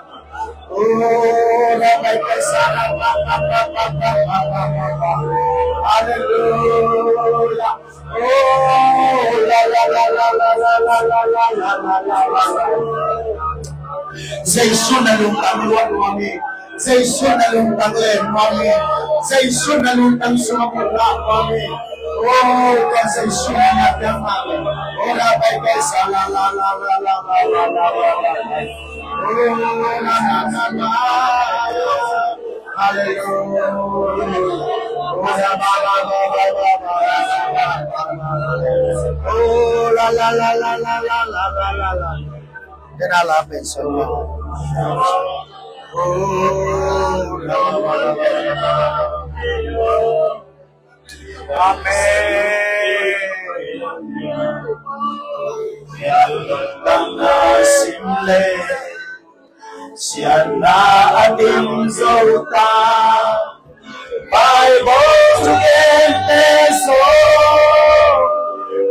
Ora mai kai sara pa pa pa pa pa pa pa. Hallelujah. Oh, la la la la. Jesu na lungtang luat nuam hi. Jesu na lungtang len mami. Jesu na lungtang sungah pulak mami. Oh, ka Jesu na ngak yang mami. Oh, la bai bai sa la la la la la la la la la. Oh, la la la la. Hallelujah. Oh, la ba ba ba ba ba ba. Oh, la la la la la la la la la. Then I'll have it so. Oh, Amen. Tang na sim le, sian na a dim zo ta. Bible thugente zong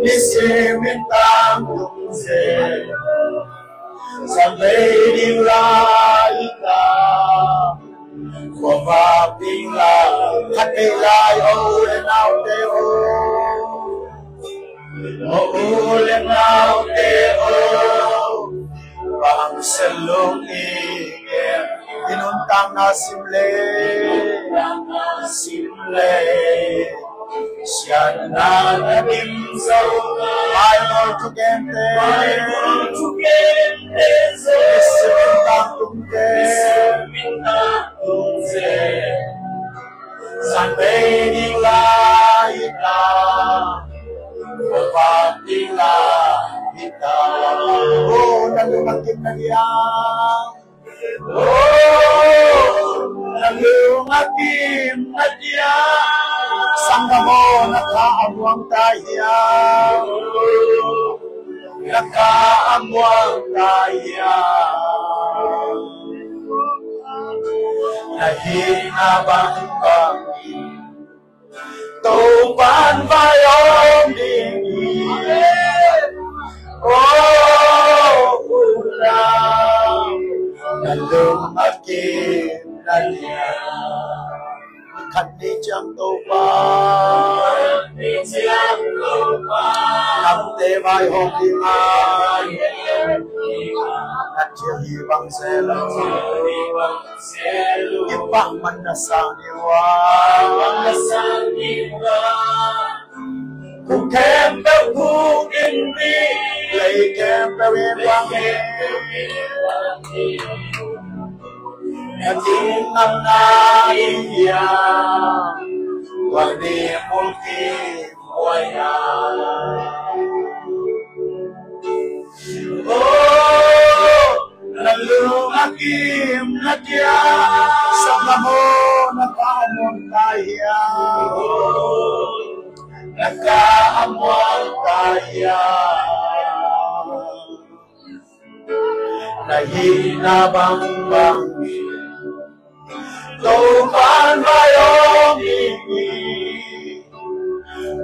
nisim in tangtung zen. Zang bei ding lai ta, khuavak ding lai. Khat bei lai, o u le naute o, o u le naute o, bang se lung i gen. I nuntakna sim le, sim le, sian na na dim zo. Bible thugente, Bible thugente zo. Nisim in tangtungte, nisim in tangtungte. Zang bei ding lai ta, khuavak ding lai ta. Oh, na lung a kim na diam. Oh, na lung a kim na diam. Sanggam aw, na kha a muang ta hiam? Na kha a muang ta hiam? Na hihna bangbang Topa'n vai hong ding hi. Oh, unau, na lung a kim na diam. Khat ni ciang Topa, khat ni ciang Topa, nangte vai hong ding hi. Na thil hi bang se lo, kipahman na sang ding uh a, kipahman na sang ding uh a. Khuk khempeuh khuk in ding, lei khempeuh in vang ding. Na ding ngamna ding hiam, tua ni mulkimhuai a. Oh, na lung a kim na diam. Sanggam aw, na kha a muang ta hiam? Na kha a muang ta hiam? Na hihna bangbang Topa'n vai hong ding hi.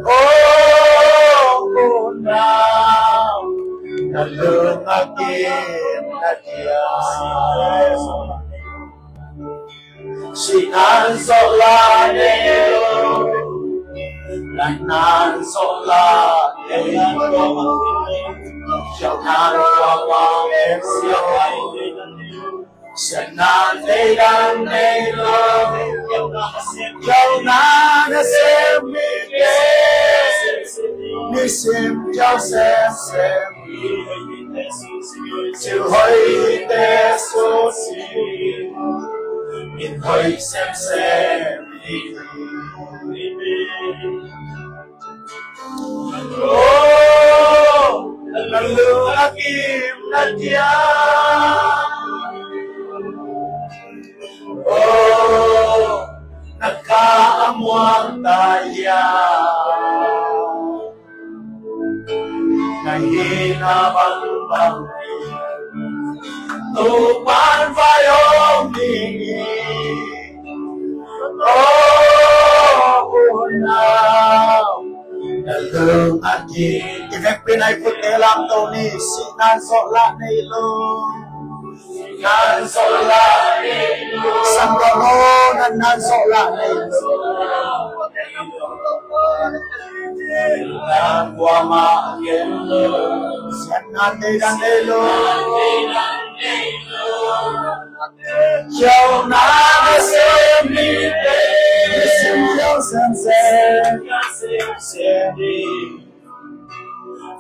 Oh, unau, na lung a kim na diam. Sihna in zawh lah nei lo, natna in zawh lah nei lo, khialhna in kuamah khem lo. Siatna theidan nei lo, khialhna nasem mite, nisim khial semsem, thil hoihte susi, min hoih semsem hi. Oh, na lung a kim na diam. Oh, na kha a muang ta hiam? Na hihna bangbang Topa'n vai hong ding hi. Oh, unau, na lung a kim. I vekpi-in a i khut lamto ni. Sihna in zawh lah nei lo, sihna in zawh lah nei lo. Sanggam aw, natna in zawh lah nei lo, khialhna in kuamah khem lo. Siatna theidan nei lo, Khialhna sem mite, sem khial semsem, sem sem ding.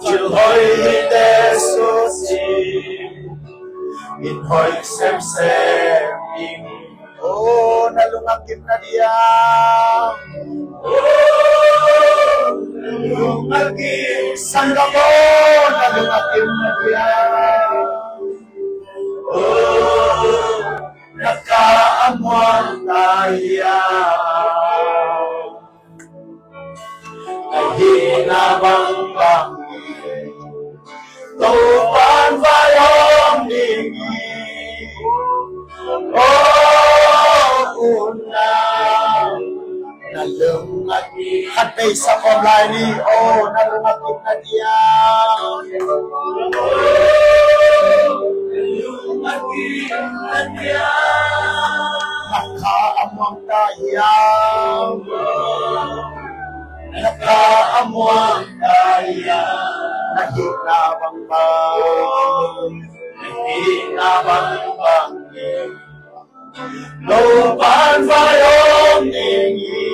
Thil hoih hite suci, in hoih semsem ding. Oh, na lung a kim na diam. Oh, na lung a kim. Sanggam aw, na lung a kim na diam. Oh, na kha a muang ta hiam. Ka hihna bangbang in Topa'n vai hong ding hi. Oh, unau, na lung a kim. Khat vei sa kawm lai ni. Oh, na lung a kim na diam. Oh, na lung a kim na diam. Na kha a muang ta hiam. Na kha a muang ta hiam. Na hihna bangbang, na hihna bangbang in Topa'n vai hong ding hi.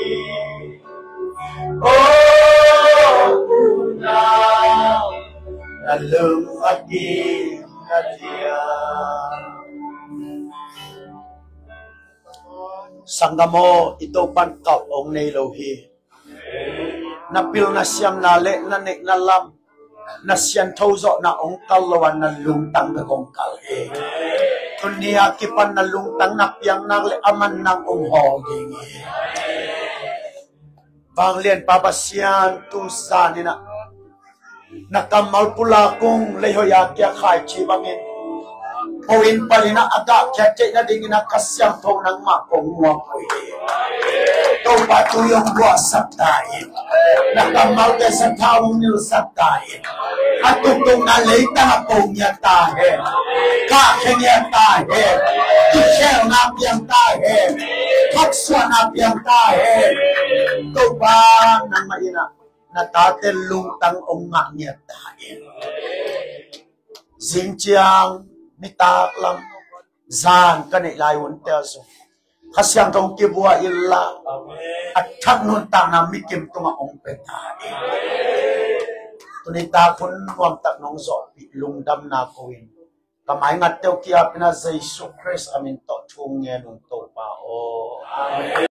Oh, unau, na lung a kim na diam. Sanggam aw, i Topa'n kalh hong nei lo hi. Na pil na siamna le na neihna lam, na siangtho zawhna hong kalh lo a, na lungtang bek hong kalh hi. Tuni a kipan na lungtang na piang nak leh aman nang hong hawl ding hi. Vanglianpa Pasian, tu zan in ah na kammal pulak ung, leihoih a kia khaici bangin, po in pal in ah a gahkhiat theih nadingin ah Kha Siangtho nangmah kong muak uh hi. Topa, tui hong buahsak ta in. Na kammalte sathau hong nilsak ta in. A tuktukna leitang ah po ngiat ta hen. Kahkhia ngiat ta hen. Kikhelna piang ta hen. Thoksuahna piang ta hen. Topa, nangmah in ah na tate lungtang hong ngah ngiat ta in. Zing ciang, nitak lam, zan ka neih lai hunte ah zong Kha Siangtho hong kibuak inla, a thak nuntakna mikim tungah hong pia ta in. Tuni tak hun nuamtak nong zawhpih lungdamna ko in, ka maingatte uh ki-ap in ah Jesu Khrist a min tawh thu ngen ung, Topa aw. Amen.